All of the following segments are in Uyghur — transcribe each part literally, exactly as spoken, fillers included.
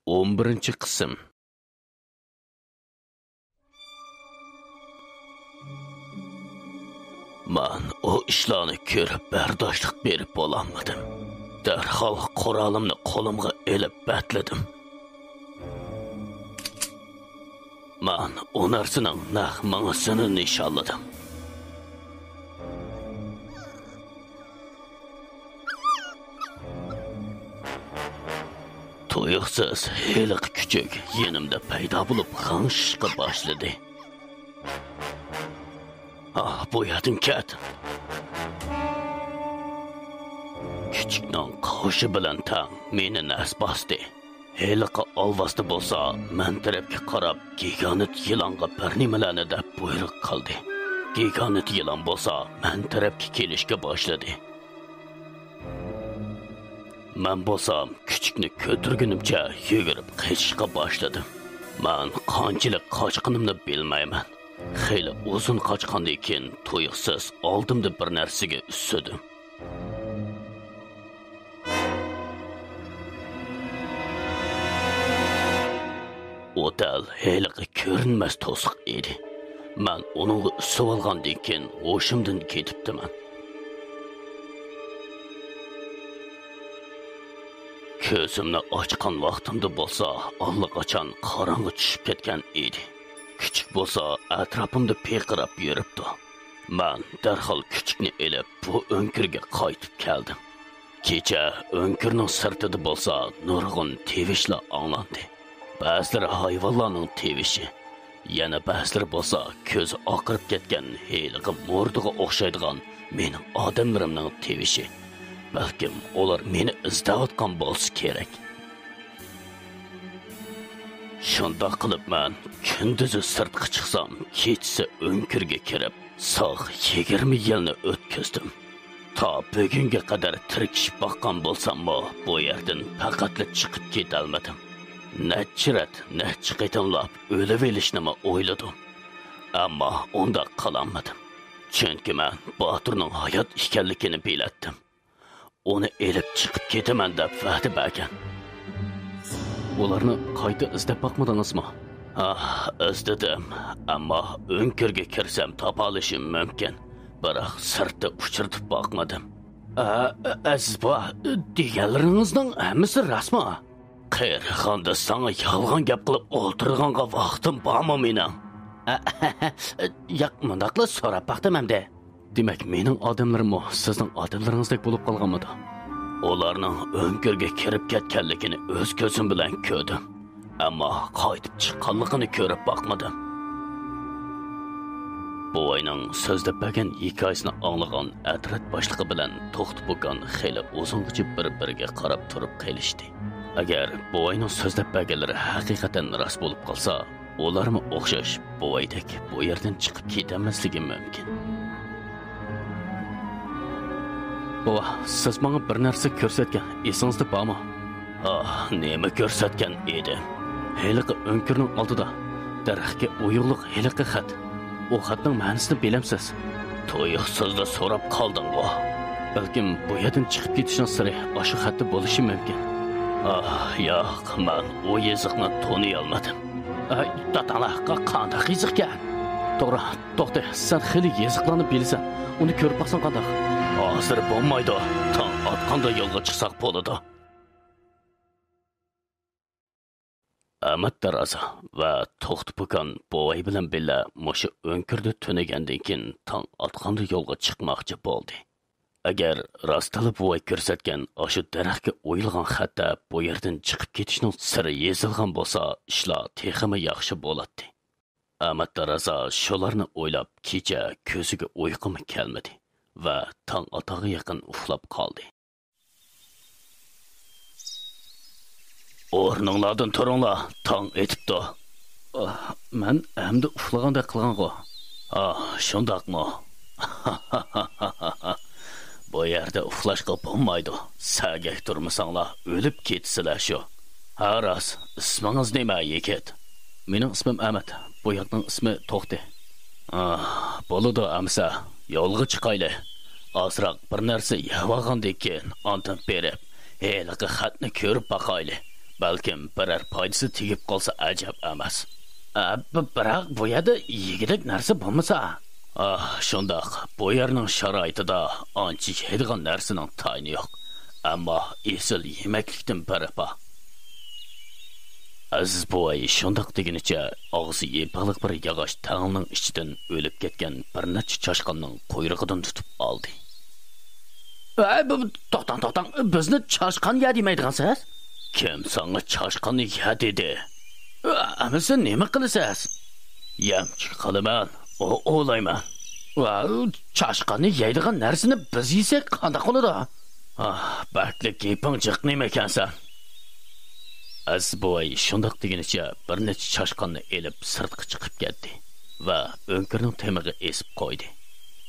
ئون بىرىنچى قىسىم. مەن ئۇ ئىشلارنى كۆرۈپ بەرداشلىق بېرىپ بولالمىدىم. دەرھال قورالىمنى قولۇمغا ئېلىپ بەتلىدىم. مەن ئۇ نەرسىنىڭ نەق مېڭىسىنى نىشانلىدىم. تۇيۇقسىز ھېلىقى كۈچۈك يېنىمدا پەيدا بولۇپ غىڭشىشقا باشلىدى. ئاھ، بۇ يەردىن كەت! كۈچۈكنىڭ قاۋىشى بىلەن تەڭ مېنى نەس باستى. ھېلىقى ئالۋاستى بولسا مەن تەرەپكە قاراپ گىگانت يىلانغا بىر نېمىلەرنى دەپ بۇيرۇق قىلدى. گىگانت يىلان بولسا مەن تەرەپكە كېلىشكە باشلىدى. مەن بولسام كۈچۈكنى كۆتۈرگىنىمچە يۈگۈرۈپ قېچىشقا باشلىدىم. مەن قانچىلىك قاچقىنىمنى بىلمەيمەن. خېلى ئۇزۇن قاچقاندىن كېيىن تۇيۇقسىز ئالدىمدا بىر نەرسىگە ئۈسسىدىم. ئۇ دەل ھېلىقى كۆرۈنمەس توسۇق ئىدى. مەن ئۇنىڭغا ئۈسۈۋالغاندىن كېيىن ھوشۇمدىن كېتىپتىمەن. كۆزۈمنى ئاچقان ۋاقتىمدا بولسا ئاللىقاچان قاراڭغۇ چۈشۈپ كەتكەن ئىدى. كۈچۈك بولسا ئەتراپىمدا پىرقىراپ يۈرۈپتۇ. مەن دەرھال كۈچۈكنى ئېلىپ بۇ ئۆڭكۈرگە قايتىپ كەلدىم. كېچە ئۆڭكۈرنىڭ سىرتىدا بولسا نۇرغۇن تىۋىشلار ئاڭلاندى. بەزىلىرى ھايۋانلارنىڭ تىۋىشى، يەنە بەزىلىرى بولسا كۆزى ئاقىرىپ كەتكەن ھېلىقى مورىدىغا ئوخشايدىغان مېنىڭ ئادەملىرىمنىڭ تىۋىشى. بەلكىم ئۇلار مېنى ئىزدەۋاتقان بولسا كېرەك. شۇنداق قىلىپ مەن كۈندۈزى سىرتقا چىقسام، كېچىسى ئۆڭكۈرگە كىرىپ، ساق يىگىرمە يىلنى ئۆتكۈزدۈم. تا بۈگۈنگە قەدەر تىركىشىپ باققان بولساممۇ، بۇ يەردىن پەقەتلا چىقىپ كېتەلمىدىم. نەچچە رەت، نەچچە قېتىملاپ ئۆلۈۋېلىشنىمۇ ئويلىدىم. ئەمما ئۇنداق قىلالمىدىم. چۈنكى مەن باتۇرنىڭ ھايات ئىكەنلىكىنى بىلەتتىم. ئۇنى ئېلىپ چىقىپ كېتىمەن دەپ ۋەدە بەرگەن. ئۇلارنى قايتا ئىزدەپ باقمىدىڭىزمۇ؟ ئاھ، ئىزدىدىم. ئەمما ئۆڭكۈرگە كىرسەم تاپالىشىم مۇمكىن. بىراق سىرتتا ئۇچرىتىپ باقمىدىم. ئە، ئەزىز بوۋا، دېگەنلىرىڭىزنىڭ ھەممىسى راستمۇ؟ قېرىغاندا ساڭا يالغان گەپ قىلىپ ئولتۇرىدىغانغا ۋاقتىم بارمۇ مېنىڭ؟ ئە، ياق، مۇنداقلا سوراپ باقتىم ئەمدى. دېمەك، مېنىڭ ئادەملىرىممۇ سىزنىڭ ئادەملىرىڭىزدەك بولۇپ قالغانمىدۇ؟ ئۇلارنىڭ ئۆڭكۈرگە كىرىپ كەتكەنلىكىنى ئۆز كۆزۈم بىلەن كۆردۈم. ئەمما قايتىپ چىققانلىقىنى كۆرۈپ باقمىدىم. بوۋاينىڭ سۆزلەپ بەرگەن ھېكايىسىنى ئاڭلىغان ئەترەت باشلىقى بىلەن توختى پوكان خېلى ئۇزۇنغىچە بىر-بىرىگە قاراپ تۇرۇپ قېلىشتى. ئەگەر بوۋاينىڭ سۆزلەپ بەرگەنلىرى ھەقىقەتەن راست بولۇپ قالسا، ئۇلارمۇ ئوخشاش بوۋايدەك بۇ يەردىن چىقىپ كېتەلمەسلىكى مۇمكىن. بوۋا، سىز ماڭا بىر نەرسە كۆرسەتكەن، ئېسىڭىزدە بارمۇ؟ ئاھ، نېمە كۆرسەتكەن ئىدىم؟ ھېلىقى ئۆڭكۈرنىڭ ئالدىدا دەرەخكە ئويۇقلۇق ھېلىقى خەت. ئۇ خەتنىڭ مەنىسىنى بىلەمسىز؟ تۇيۇقسىزلا سوراپ قالدىڭغۇ. بەلكىم بۇ يەردىن چىقىپ كېتىشنىڭ سىرى ئاشۇ خەتتە بولۇشى مۇمكىن. ئاھ، ياق، مەن ئۇ يېزىقنى تونۇيالمىدىم. ئەي، داداڭلار، قا-، قانداق يېزىقكەن؟ توغرا، توختى، سەن خېلى يېزىقلارنى بىلىسەن. ئۇنى كۆرۈپ باقساڭ قانداق؟ ھازىر بولمايدۇ، تاڭ ئاتقاندا يولغا چىقساق بولىدۇ. ئەمەت دارازا ۋە توختى پوكان بوۋاي بىلەن بىللە مۇشۇ ئۆڭكۈردە تۈنىگەندىن كېيىن، تاڭ ئاتقاندا يولغا چىقماقچى بولدى. ئەگەر راستلا بوۋاي كۆرسەتكەن ئاشۇ دەرەخكە ئويۇلغان خەتتە بۇ يەردىن چىقىپ كېتىشنىڭ سىرى يېزىلغان بولسا، ئىشلار تېخىمۇ ياخشى بولاتتى. ئەمەت دارازا شۇلارنى ئويلاپ، كېچە كۆزىگە ئۇيقۇمۇ كەلمىدى ۋە تاڭ ئاتارغا يېقىن ئۇخلاپ قالدى. ئورنۇڭلاردىن تۇرۇڭلار، تاڭ ئېتىپتۇ. ئاھ، مەن ئەمدى ئۇخلىغاندەك قىلغانغۇ. ئاھ، شۇنداقمۇ؟ بۇ يەردە ئۇخلاشقا بولمايدۇ. سەگەك تۇرمىساڭلار، ئۆلۈپ كېتىسىلەر شۇ. ھە، راست، ئىسمىڭىز نېمە، يىگىت؟ مېنىڭ ئىسمىم ئەمەت، بۇ ياقنىڭ ئىسمى توختى. ئاھ، بولىدۇ ئەمىسە، يولغا چىقايلى. ئازراق بىر نەرسە يەۋالغاندىن كېيىن، ئاندىن بېرىپ، ھېلىقى خەتنى كۆرۈپ باقايلى. بەلكىم بىرەر پايدىسى تېگىپ قالسا ئەجەب ئەمەس. ئە، ب-، بىراق بۇ يەردە يېگۈدەك نەرسە بولمىسا. ئاھ، شۇنداق، بۇ يەرنىڭ شارائىتىدا ئانچە يەيدىغان نەرسىنىڭ تايىنى يوق. ئەمما ئېسىل يېمەكلىكتىن بىرى بار. ئەزىز بوۋاي شۇنداق دېگىنىچە ئاغزى يېپىقلىق بىر ياغاچ تەڭنىڭ ئىچىدىن ئۆلۈپ كەتكەن بىر نەچچە چاشقاننىڭ قۇيرۇقىدىن تۇتۇپ ئالدى. ئەي، بۇ، بۇ، توختاڭ، توختاڭ، بىزنى چاشقان يە دېمەيدىغانسىز؟ كىم ساڭا چاشقاننى يە دېدى؟ ئەمىسە نېمە قىلىسىز؟ يەمچۈك قىلىمەن، ئو-، ئوۋلايمەن. ۋاۋ، چاشقاننى يەيدىغان نەرسىنى بىز يېسەك قانداق بولىدۇ؟ ئاھ، بەكلا گېپىڭ جىق نېمە ئىكەنسەن؟ ئەزىز بوۋاي شۇنداق دېگىنىچە بىر نەچچە چاشقاننى ئېلىپ سىرتقا چىقىپ كەتتى ۋە ئۆڭكۈرنىڭ تېمىغا ئېسىپ قويدى.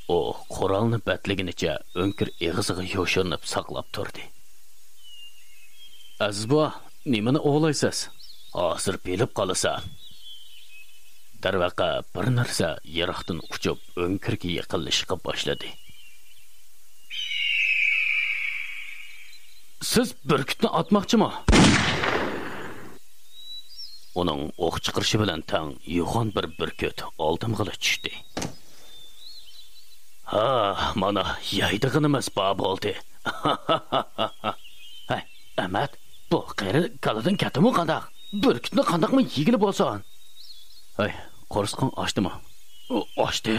ئۇ قورالنى بەتلىگىنىچە ئۆڭكۈر ئېغىزىغا يوشۇرۇنۇپ ساقلاپ تۇردى. ئەزىز بوۋا، نېمىنى ئوۋلايسىز؟ ھازىر بىلىپ قالىسەن. دەرۋەقە، بىر نەرسە يىراقتىن ئۇچۇپ ئۆڭكۈرگە يېقىنلىشىشقا باشلىدى. سىز بۈركۈتنى ئاتماقچىمۇ؟ ئۇنىڭ ئوق چىقىرىشى بىلەن تەڭ يوغان بىر بۈركۈت ئالدىمغىلا چۈشتى. ھا، مانا يەيدىغىنىمىز بار بولدى. ھەي، ئەمەت، بۇ قېرى كالىدىن كەتتىمۇ قانداق؟ بۈركۈتنى قانداقمۇ يېگىلى بولسۇن؟ ھەي، قورسىقىڭ ئاچتىمۇ؟ ئاچتى.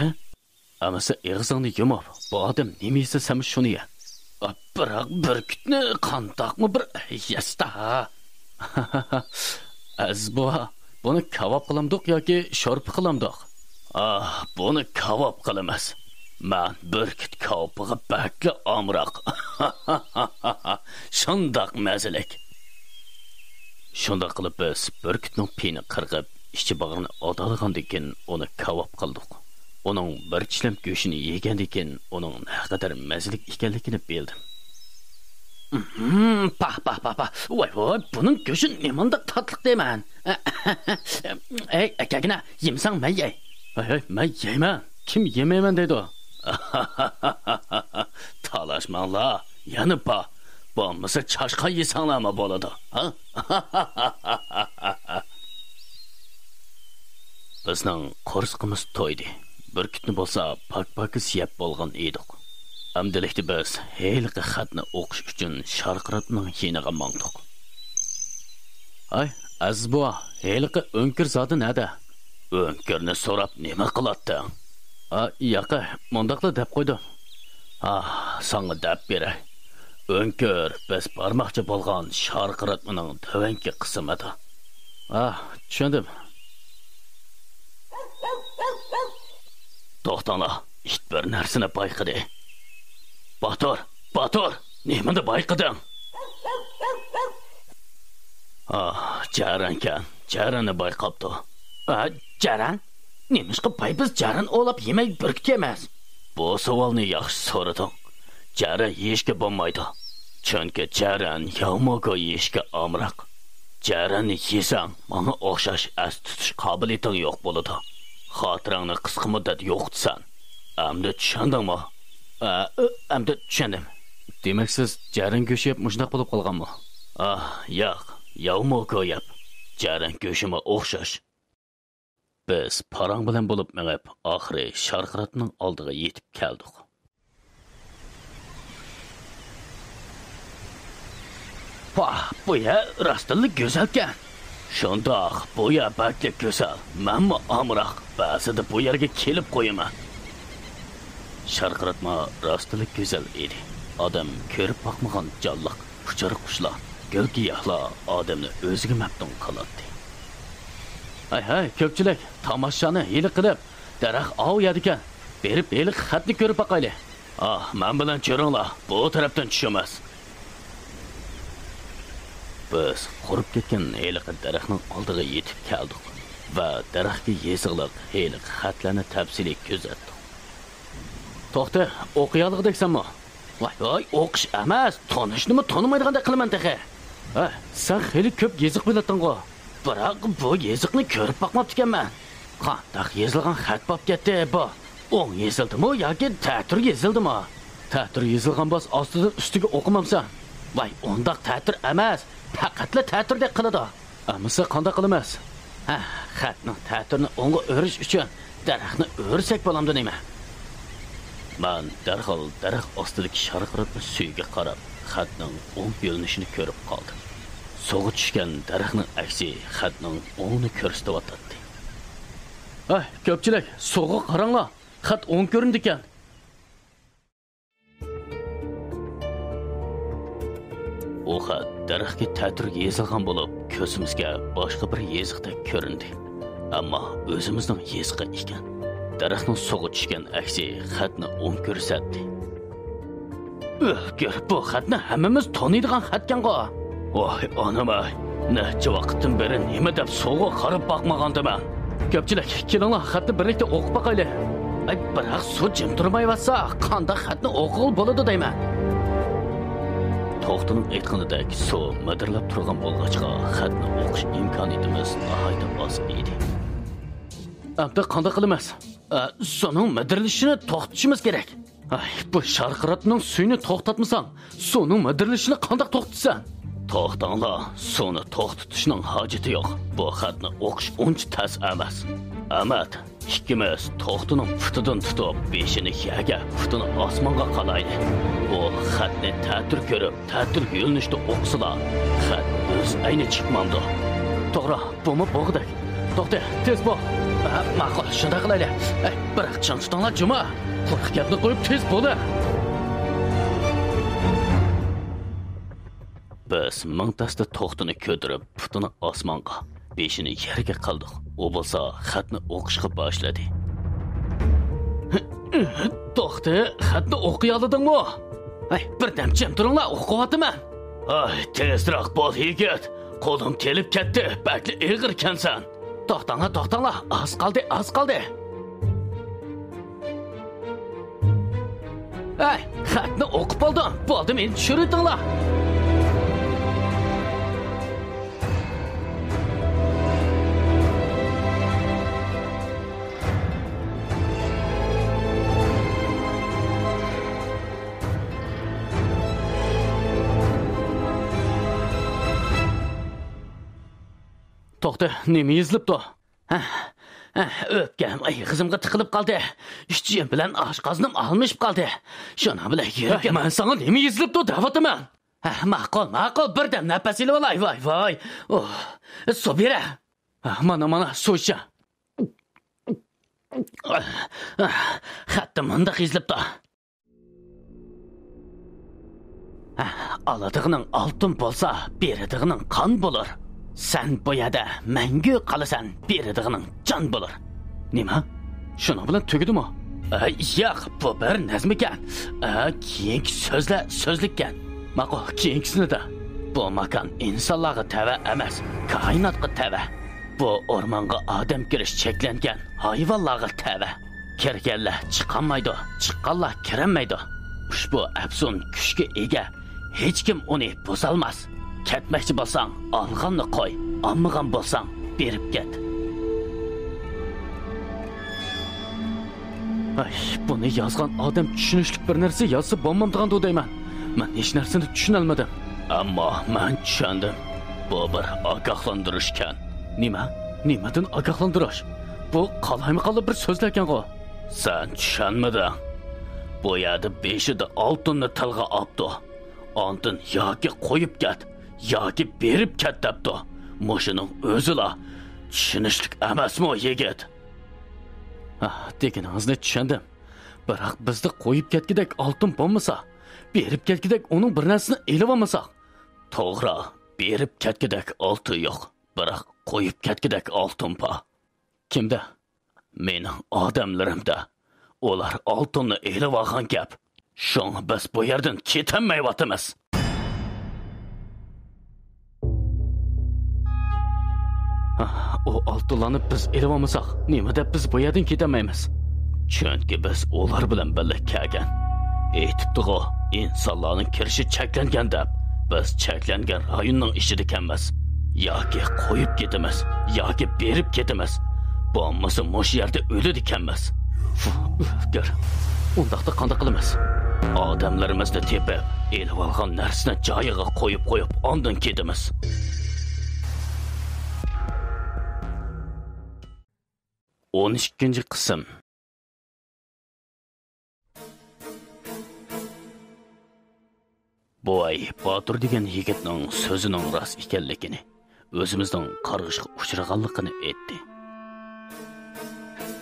ئەمىسە ئېغىزىڭنى يۇمۇپ، بۇ ئادەم نېمە يېسە سەنمۇ شۇنى يە. ئا، بىراق بۈركۈتنى قانداقمۇ بىر يەستە. ئەزىز بوۋا، بۇنى كاۋاپ قىلامدۇق ياكى شورپا قىلامدۇق؟ ئاھ، بۇنى كاۋاپ قىلىمىز. مەن بۈركۈت كاۋىپىغا بەكلا ئامراق. شۇنداق مەززىلىك. شۇنداق قىلىپ بىز بۈركۈتنىڭ پېيىنى قىرغىپ، ئىچى باغرىنى ئادالىغاندىن كېيىن ئۇنى كاۋاپ قىلدۇق. ئۇنىڭ بىر چىشلەم گۆشىنى يېگەندىن كېيىن ئۇنىڭ نەقەدەر مەززىلىك ئىكەنلىكىنى بىلدىم. ئىھم، پاھ، پاھ، پاھ، پاھ. ۋاي، ۋاي، بۇنىڭ گۆشى نېمانداق تاتلىق دەيمەن. ئەي، ئەكەلگىنە، يېمىسەڭ مەن يەي. ھەي، ھەي، مەن يەيمەن. كىم يېمەيمەن دەيدۇ؟ تالاشماڭلار، يەنە بار. بولمىسا چاشقان يېسەڭلارمۇ بولىدۇ، ھە؟ بىزنىڭ قورسىقىمىز تويدى. بۈركۈتنى بولسا پاك-پاكىز يەپ بولغان ئىدۇق. ئەمدىلىكتە بىز ھېلىقى خەتنى ئوقۇش ئۈچۈن شارقىراتنىڭ يېنىغا ماڭدۇق. ھاي، ئەزىز بوۋا، ھېلىقى ئۆڭكۈر زادى نەدە؟ ئۆڭكۈرنى سوراپ نېمە قىلاتتىڭ؟ ھا، ياقى، مۇنداقلا دەپ قويدۇم. ھا، ساڭا دەپ بېرەي. ئۆڭكۈر بىز بارماقچى بولغان شارقىراتمىنىڭ تۆۋەنكى قىسمىدا. ھا، چۈشەندىم. توختاڭلار، ئىت بىر نەرسىنى بايقىدى. باتۇر، باتۇر، نېمىنى بايقىدىڭ؟ ئاھ، جەرەنكەن، جەرەننى بايقاپتۇ. ئا، جەرەن؟ نېمىشقا باي بىز جەرەن ئوۋلاپ يېمەي بۈركۈت يەيمىز؟ بۇ سوئالنى ياخشى سورىدىڭ. جەرەن يېيىشكە بولمايدۇ. چۈنكى جەرەن ياۋموگو يېيىشكە ئامراق. جەرەننى يېسەڭ، ماڭا ئوخشاش ئەس تۇتۇش قابىلىيىتىڭ يوق بولىدۇ. خاتىرەڭنى قىسقا مۇددەت يوقىتىسەن. ئەمدى چۈشەندىڭمۇ؟ ئە، ئەمدى چۈشەندىم. دېمەك، سىز جەرەن گۆشى يەپ مۇشۇنداق بولۇپ قالغانمۇ؟ ئاھ، ياق، ياۋموگو يەپ. جەرەن گۆشىمۇ ئوخشاش. بىز پاراڭ بىلەن بولۇپ مېڭىپ، ئاخىرى شارقىراتنىڭ ئالدىغا يېتىپ كەلدۇق. ۋاھ، بۇ يەر راستتىنلا گۈزەلكەن. شۇنداق، بۇ يەر بەكلا گۈزەل. مەنمۇ ئامراق، بەزىدە بۇ يەرگە كېلىپ قويىمەن. شارقىراتما راستتىنلا گۈزەل ئىدى. ئادەم كۆرۈپ باقمىغان جانلىق، ئۇچار قۇشلار، گۈل-گىياھلار ئادەمنى ئۆزىگە مەپتۇن قىلاتتى. ھەي، ھەي، كۆپچىلىك، تاماشىنى ھېلى قىلىپ، دەرەخ ئاۋۇ يەردىكەن. بېرىپ ھېلىقى خەتنى كۆرۈپ باقايلى. ئاھ، مەن بىلەن چۈشۈرۈڭلار، بۇ تەرەپتىن چۈشىمىز. بىز قۇرۇپ كەتكەن ھېلىقى دەرەخنىڭ ئالدىغا يېتىپ كەلدۇق ۋە دەرەخكە يېزىقلىق ھېلىقى خەتلەرنى تەپسىلىي كۆزەتتۇق. توختى، ئوقۇيالىغۇدەكسەنمۇ؟ ۋاي، ۋاي، ئوقۇش ئەمەس، تونۇشنىمۇ تونۇمايدىغاندەك قىلىمەن تېخى. ھە، سەن خېلى كۆپ يېزىق بىلەتتىڭغۇ؟ بىراق بۇ يېزىقنى كۆرۈپ باقماپتىكەنمەن. قانداق يېزىلغان خەت بولۇپ كەتتى بۇ؟ ئوڭ يېزىلدىمۇ ياكى تەتۈر يېزىلدىمۇ؟ تەتۈر يېزىلغان بولسا ئاستىدىن ئۈستىگە ئوقۇمامسەن؟ ۋاي، ئۇنداق تەتۈر ئەمەس. پەقەتلا تەتۈردەك قىلىدۇ. ئەمىسە قانداق قىلىمىز؟ ھە، خەتنىڭ تەتۈرىنى ئوڭغا ئۆرۈش ئۈچۈن دەرەخنى ئۆرسەك بولامدۇ نېمە؟ مەن دەرھال دەرەخ ئاستىدىكى شارقىراتما سۈيىگە قاراپ، خەتنىڭ ئوڭ يۆنىلىشىنى كۆرۈپ قالدىم. سۇغا چۈشكەن دەرەخنىڭ ئەكسى خەتنىڭ ئوڭىنى كۆرسىتىۋاتاتتى. ھەي، كۆپچىلىك، سۇغا قاراڭلار، خەت ئوڭ كۆرۈنىدىكەن. ئۇ خەت دەرەخكە تەتۈر يېزىلغان بولۇپ، كۆزىمىزگە باشقا بىر يېزىقتەك كۆرۈندى. ئەمما ئۆزىمىزنىڭ يېزىقى ئىكەن. دەرەخنىڭ سۇغا چۈشكەن ئەكسى خەتنى ئوڭ كۆرسەتتى. ئۆلگۈر، بۇ خەتنى ھەممىمىز تونۇيدىغان خەتكەنغۇ. ۋاي ئانام-ئاي، نەچچە ۋاقىتتىن بېرى نېمە دەپ سۇغا قاراپ باقمىغانىدىمەن. كۆپچىلىك، كېلىڭلار، خەتنى بىرلىكتە ئوقۇپ باقايلى. ئەي، بىراق سۇ جىم تۇرمايۋاتسا، قانداق خەتنى ئوقۇغىلى بولىدۇ دەيمەن. توختىنىڭ ئېيتقىنىدەك، سۇ مىدىرلاپ تۇرغان بولغاچقا، خەتنى ئوقۇش ئىمكانىيىتىمىز ناھايىتى ئاز ئىدى. ئەمدى قانداق قىلىمىز؟ ئە، سۇنىڭ مىدىرلىشىنى توختىتىشىمىز كېرەك. ئاي، بۇ شارقىراتنىڭ سۈيىنى توختاتمىساڭ، سۇنىڭ مىدىرلىشىنى قانداق توختىتىسەن؟ توختاڭلار، سۇنى توختىتىشنىڭ ھاجىتى يوق. بۇ خەتنى ئوقۇش ئۇنچە تەس ئەمەس. ئەمەت، ئىككىمىز توختىنىڭ پۇتىدىن تۇتۇپ، بېشىنى يەرگە، پۇتىنى ئاسمانغا قالايلى. ئۇ خەتنى تەتۈر كۆرۈپ، تەتۈر يۆنىلىشتە ئوقۇسىلا، خەت ئۆز ئەينى چىقمامدۇ؟ توغرا، بۇمۇ بوغدەك. توختى، تېز بول. ھە، ماقۇل، شۇنداق قىلايلى. ئەي، بىراق چىڭ تۇتۇڭلار، جۇما. قۇرۇق گەپنى قويۇپ، تېز بولە. بىز مىڭ تەستە توختىنى كۆتۈرۈپ، پۇتىنى ئاسمانغا، بېشىنى يەرگە قىلدۇق. ئۇ بولسا خەتنى ئوقۇشقا باشلىدى. توختى، خەتنى ئوقۇيالىدىڭمۇ؟ ھەي، بىردەم جىم تۇرۇڭلار، ئوقۇۋاتىمەن. ھاي، تېزراق بول، يىگىت. قولۇم تېلىپ كەتتى، بەكلا ئېغىركەنسەن. توختاڭلار، توختاڭلار، ئاز قالدى، ئاز قالدى. ھەي، خەتنى ئوقۇپ بولدۇم. بولدى، مېنى چۈشۈرۈۋېتىڭلار. توختى، نېمە يېزىلىپتۇ؟ ھە، ھە، ئۆپكەم ئېغىزىمغا تىقىلىپ قالدى. ئىچىم بىلەن ئاشقازىنىم ئالمىشىپ قالدى. شۇنىڭ بىلەن يۈرىكىم. ھە، مەن ساڭا نېمە يېزىلىپتۇ دەۋاتىمەن. ھە، ماقۇل، ماقۇل، بىردەم نەپەس ئېلىۋالاي، ۋاي، ۋاي. ئوھ، سۇ بېرە. ھە، مانا، مانا، سۇ ئىچە. خەتتە مۇنداق يېزىلىپتۇ. ئالىدىغىنىڭ ئالتۇن بولسا، بېرىدىغىنىڭ قان بولۇر. سەن بۇ يەردە مەڭگۈ قالىسەن، بېرىدىغىنىڭ جان بولۇر. نېمە؟ شۇنىڭ بىلەن تۈگىدىمۇ؟ ئە، ياق، بۇ بىر نەزمىكەن. ئە، كېيىنكى سۆزلەر سۆزلۈككەن. ماقۇل، كېيىنكىسىنى دە. بۇ ماكان ئىنسانلارغا تەۋە ئەمەس، كائىناتقا تەۋە. بۇ ئورمانغا ئادەم كىرىش چەكلەنگەن، ھايۋانلارغا تەۋە. كىرگەنلەر چىقالمايدۇ، چىققانلار كىرەلمەيدۇ. ئۇشبۇ ئەپسۇن كۈچكە ئىگە، ھېچكىم ئۇنى بۇزالماس. كەتمەكچى بولساڭ، ئالغاننى قوي، ئالمىغان بولساڭ، بېرىپ كەت. ئاي، بۇنى يازغان ئادەم چۈشىنىشلىك بىر نەرسە يازسا بولمامدىغاندۇ دەيمەن. مەن ھېچ نەرسىنى چۈشىنەلمىدىم. ئەمما مەن چۈشەندىم. بۇ بىر ئاگاھلاندۇرۇشكەن. نېمە؟ نېمىدىن ئاگاھلاندۇرۇش؟ بۇ قالايمىقانلا بىر سۆزلەركەنغۇ. سەن چۈشەنمىدىڭ. بۇ يەردە بېشىدا ئالتۇننى تىلغا ئاپتۇ. ئاندىن ياكى قويۇپ كەت، ياكى بېرىپ كەت دەپتۇ. مۇشۇنىڭ ئۆزىلا چۈشىنىشلىك ئەمەسمۇ، يىگىت؟ ھە، دېگىنىڭىزنى چۈشەندىم. بىراق بىزدە قويۇپ كەتكۈدەك ئالتۇن بولمىسا، بېرىپ كەتكۈدەك ئۇنىڭ بىر نەرسىنى ئېلىۋالمىساق. توغرا، بېرىپ كەتكۈدەك ئالتۇن يوق، بىراق قويۇپ كەتكۈدەك ئالتۇن بار. كىمدە؟ مېنىڭ ئادەملىرىمدە. ئۇلار ئالتۇننى ئېلىۋالغان گەپ. شۇڭا بىز بۇ يەردىن كېتەلمەيۋاتىمىز. ھا، ئۇ ئالتۇنلارنى بىز ئېلىۋالمىساق، نېمە دەپ بىز بۇ يەردىن كېتەلمەيمىز؟ چۈنكى بىز ئۇلار بىلەن بىللە كەلگەن. ئېيتىپتىغۇ، ئىنسانلارنىڭ كىرىشى چەكلەنگەن دەپ. بىز چەكلەنگەن رايوننىڭ ئىچىدىكەنمىز. ياكى قويۇپ كېتىمىز، ياكى بېرىپ كېتىمىز. بولمىسا مۇشۇ يەردە ئۆلىدىكەنمىز. فۇ، ئۆلگۈر. ئۇنداقتا قانداق قىلىمىز؟ ئادەملىرىمىزنى تېپىپ، ئېلىۋالغان نەرسىنى جايىغا قويۇپ قويۇپ، ئاندىن كېتىمىز. ئون ئىككىنچى قىسىم. بوۋاي باتۇر دېگەن يىگىتنىڭ سۆزىنىڭ راست ئىكەنلىكىنى، ئۆزىمىزنىڭ قارغىشقا ئۇچرىغانلىقىنى ئېيتتى.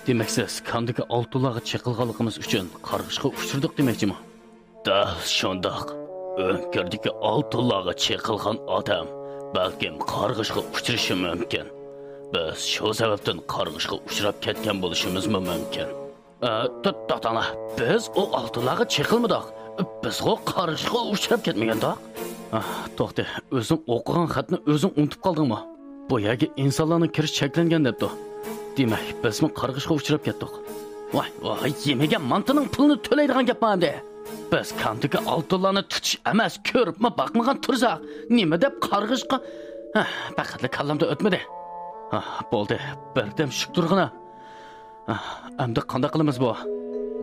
دېمەك، سىز كاندىكى ئالتۇنلارغا چېقىلغانلىقىمىز ئۈچۈن قارغىشقا ئۇچرىدۇق دېمەكچىمۇ؟ دەل شۇنداق. ئۆڭكۈردىكى ئالتۇنلارغا چېقىلغان ئادەم بەلكىم قارغىشقا ئۇچرىشى مۇمكىن. بىز شۇ سەۋەبتىن قارغىشقا ئۇچراپ كەتكەن بولۇشىمىزمۇ مۇمكىن. ئە، تو-، توختاڭلار، بىز ئۇ ئالتۇنلارغا چېقىلمىدۇق. بىزغۇ قارغىشقا ئۇچراپ كەتمىگەندۇق. ئاھ، توختى، ئۆزۈڭ ئوقۇغان خەتنى ئۆزۈڭ ئۇنتۇپ قالدىڭمۇ؟ بۇ يەرگە ئىنسانلارنىڭ كىرىشى چەكلەنگەن دەپتۇ. دېمەك، بىزمۇ قارغىشقا ئۇچراپ كەتتۇق. ۋاي، ۋاي، يېمىگەن مانتىنىڭ پۇلىنى تۆلەيدىغان گەپمۇ ئەمدى؟ بىز كاندىكى ئالتۇنلارنى تۇتۇش ئەمەس، كۆرۈپمۇ باقمىغان تۇرساق، نېمە دەپ قارغىشقا؟ ھە، پەقەتلا كاللامدا ئۆتمىدى. ھە، بولدى، بىردەم شۈك تۇرغىنا. ھە، ئەمدى قانداق قىلىمىز بۇ؟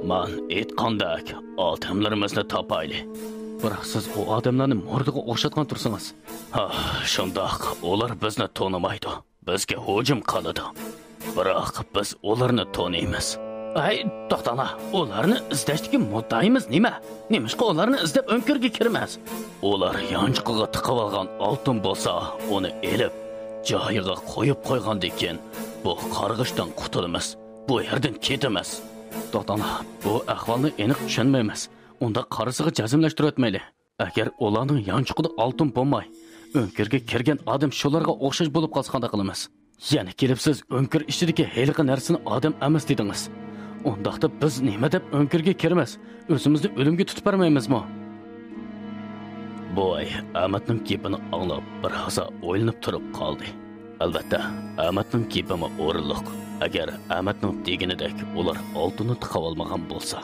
مەن ئېيتقاندەك، ئادەملىرىمىزنى تاپايلى. بىراق سىز ئۇ ئادەملەرنى مۇردىغا ئوخشاتقان تۇرسىڭىز. ھا، شۇنداق، ئۇلار بىزنى تونۇمايدۇ. بىزگە ھۇجۇم قىلىدۇ. بىراق بىز ئۇلارنى تونۇيمىز. ھەي، توختاڭلار، ئۇلارنى ئىزدەشتىكى مۇددىئايىمىز نېمە؟ نېمىشقا ئۇلارنى ئىزدەپ ئۆڭكۈرگە كىرىمىز؟ ئۇلار يانچۇقىغا تىقىۋالغان ئالتۇن بولسا، ئۇنى ئېلىپ، جايىغا قويۇپ قويغاندىن كېيىن، بۇ قارغىشتىن قۇتۇلىمىز. بۇ يەردىن كېتىمىز. توختاڭلار، بۇ ئەھۋالنى ئېنىق چۈشەنمەيمىز. ئۇنداق قارىسىغا جەزملەشتۈرۈۋەتمەيلى. ئەگەر ئۇلارنىڭ يانچۇقىدا ئالتۇن بولماي، ئۆڭكۈرگە كىرگەن ئادەم شۇلارغا ئوخشاش بولۇپ قالسا قانداق قىلىمىز؟ يەنە كېلىپ سىز ئۆڭكۈر ئىچىدىكى ھېلىقى نەرسىنى ئادەم ئەمەس دېدىڭىز. ئۇنداقتا بىز نېمە دەپ ئۆڭكۈرگە كىرىمىز؟ ئۆزىمىزنى ئۆلۈمگە تۇتۇپ بەرمەيمىزمۇ؟ بوۋاي ئەمەتنىڭ گېپىنى ئاڭلاپ، بىر ھازا ئويلىنىپ تۇرۇپ قالدى. ئەلۋەتتە، ئەمەتنىڭ گېپىمۇ ئورۇنلۇق. ئەگەر ئەمەتنىڭ دېگىنىدەك ئۇلار ئالتۇننى تىقىۋالمىغان بولسا،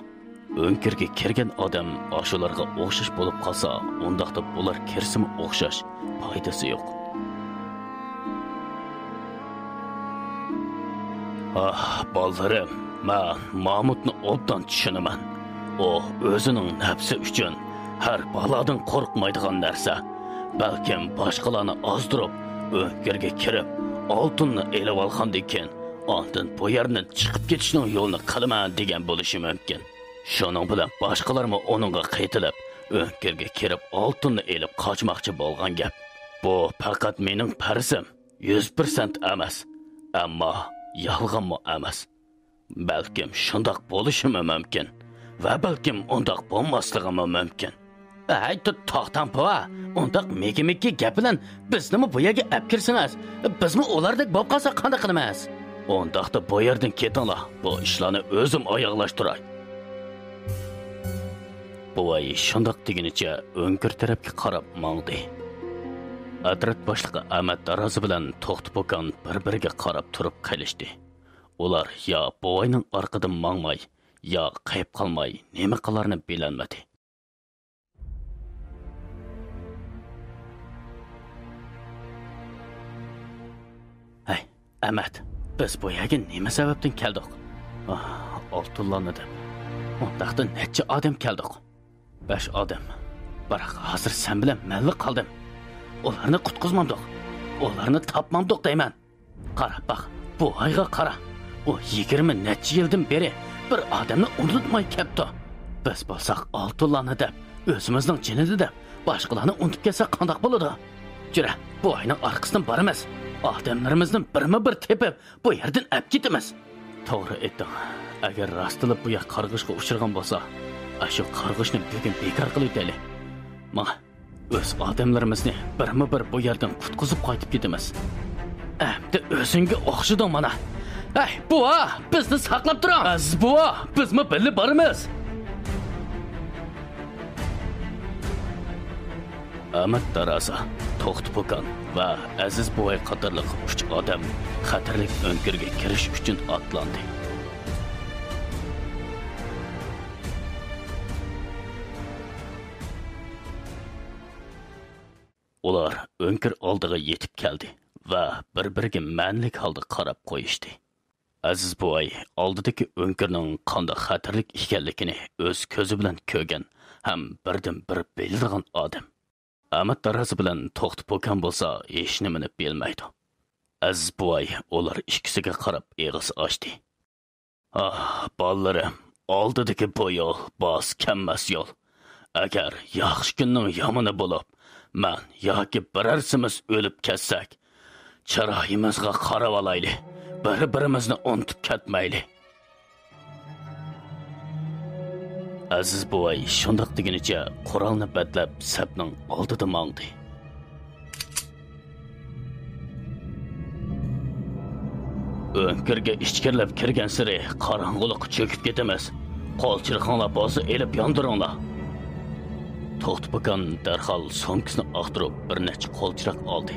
ئۆڭكۈرگە كىرگەن ئادەم ئاشۇلارغا ئوخشاش بولۇپ قالسا، ئۇنداقتا بۇلار كىرسىمۇ ئوخشاش، پايدىسى يوق. ئاھ، بالىلىرىم، مەن مامۇتنى ئوبدان چۈشىنىمەن. ئۇ ئۆزىنىڭ نەپسى ئۈچۈن ھەر بالادىن قورقمايدىغان نەرسە. بەلكىم باشقىلارنى ئازدۇرۇپ، ئۆڭكۈرگە كىرىپ، ئالتۇننى ئېلىۋالغاندىن كېيىن، ئاندىن بۇ يەردىن چىقىپ كېتىشنىڭ يولىنى قىلىمەن دېگەن بولۇشى مۇمكىن. شۇنىڭ بىلەن باشقىلارمۇ ئۇنىڭغا قېتىلىپ، ئۆڭكۈرگە كىرىپ، ئالتۇننى ئېلىپ قاچماقچى بولغان گەپ. بۇ پەقەت مېنىڭ پەرىزىم، يۈز پىرسەنت ئەمەس، ئەمما يالغانمۇ ئەمەس. بەلكىم شۇنداق بولۇشىمۇ مۇمكىن ۋە بەلكىم ئۇنداق بولماسلىقىمۇ مۇمكىن. ھەي، تو-، توختاڭ بوۋا، ئۇنداق مىگە-مىگە گەپ بىلەن بىزنىمۇ بۇ يەرگە ئەپ كىرسىڭىز، بىزمۇ ئۇلاردەك بولۇپ قالساق قانداق قىلىمىز؟ ئۇنداقتا بۇ يەردىن كېتىڭلار، بۇ ئىشلارنى ئۆزۈم ئاياغلاشتۇراي. بوۋاي شۇنداق دېگىنىچە ئۆڭكۈر تەرەپكە قاراپ ماڭدى. ئەترەت باشلىقى ئەمەت دارازى بىلەن توختى پوكان بىر-بىرىگە قاراپ تۇرۇپ قېلىشتى. ئۇلار يا بوۋاينىڭ ئارقىدىن ماڭماي، يا قېيىپ قالماي نېمە قىلارنى بىلەلمىدى. ھەي، ئەمەت، بىز بۇ يەرگە نېمە سەۋەبتىن كەلدۇق؟ ئاھ، ئالتۇنلارنى دەپ، ئۇنداقتا نەچچە ئادەم كەلدۇق؟ بەش ئادەم. بىراق ھازىر سەن بىلەن مەنلا قالدىم. ئۇلارنى قۇتقۇزمامدۇق. ئۇلارنى تاپمامدۇق دەيمەن. قارا، باق، بوۋايغا قارا. ئۇ يىگىرمە نەچچە يىلدىن بېرى بىر ئادەمنى ئۇنتۇماي كەپتۇ. بىز بولساق ئالتۇنلارنى دەپ، ئۆزىمىزنىڭ جېنىنى دەپ، باشقىلارنى ئۇنتۇپ كەتسەك قانداق بولىدۇ؟ جۈرە، بوۋاينىڭ ئارقىسىدىن بارىمىز. ئادەملىرىمىزدىن بىرمۇ بىر تېپىپ، بۇ يەردىن ئەپ كېتىمىز. توغرا ئېيتتىڭ. ئەگەر راستلا بۇ يەر قارغىشقا ئۇچرىغان بولسا، ئاشۇ قارغىشنى بۈگۈن بىكار قىلىۋېتەيلى. ماڭا. ئۆز ئادەملىرىمىزنى بىرمۇ بىر بۇ يەردىن قۇتقۇزۇپ قايتىپ كېتىمىز. ئەمدى ئۆزۈڭگە ئوخشىدىڭ مانا. ھەي، بوۋا، بىزنى ساقلاپ تۇرۇڭ! ئەزىز بوۋا، بىزمۇ بىللە بارىمىز! ئەمەت دارازا، توختى پوكان ۋە ئەزىز بوۋاي قاتارلىق ئۈچ ئادەم خەتەرلىك ئۆڭكۈرگە كىرىش ئۈچۈن ئاتلاندى. ئۇلار ئۆڭكۈر ئالدىغا يېتىپ كەلدى ۋە بىر-بىرىگە مەنىلىك ھالدا قاراپ قويۇشتى. ئەزىز بوۋاي ئالدىدىكى ئۆڭكۈرنىڭ قانداق خەتەرلىك ئىكەنلىكىنى ئۆز كۆزى بىلەن كۆرگەن ھەم بىردىنبىر بىلىدىغان ئادەم. ئەمەت دارازا بىلەن توختى پوكان بولسا ھېچنېمىنى بىلمەيدۇ. ئەزىز بوۋاي ئۇلار ئىككىسىگە قاراپ ئېغىز ئاچتى. ئاھ، بالىلىرىم، ئالدىدىكى بۇ يول باس كەممەس يول. ئەگەر ياخشى كۈننىڭ يامىنى بولۇپ، مەن ياكى بىرەرسىمىز ئۆلۈپ كەتسەك، چىرايىمىزغا قاراۋالايلى، بىر-بىرىمىزنى ئۇنتۇپ كەتمەيلى. ئەزىز بوۋاي شۇنداق دېگىنىچە قورالنى بەتلەپ سەپنىڭ ئالدىدا ماڭدى. ئۆڭكۈرگە ئىچكىرىلەپ كىرگەنسېرى قاراڭغۇلۇققا چۆكۈپ كېتىمىز. قول چىرىغىڭلار بولسا ئېلىپ ياندۇرۇڭلار. توختى پوكان دەرھال سومكىسىنى ئاختۇرۇپ بىر نەچچە قول چىراغ ئالدى.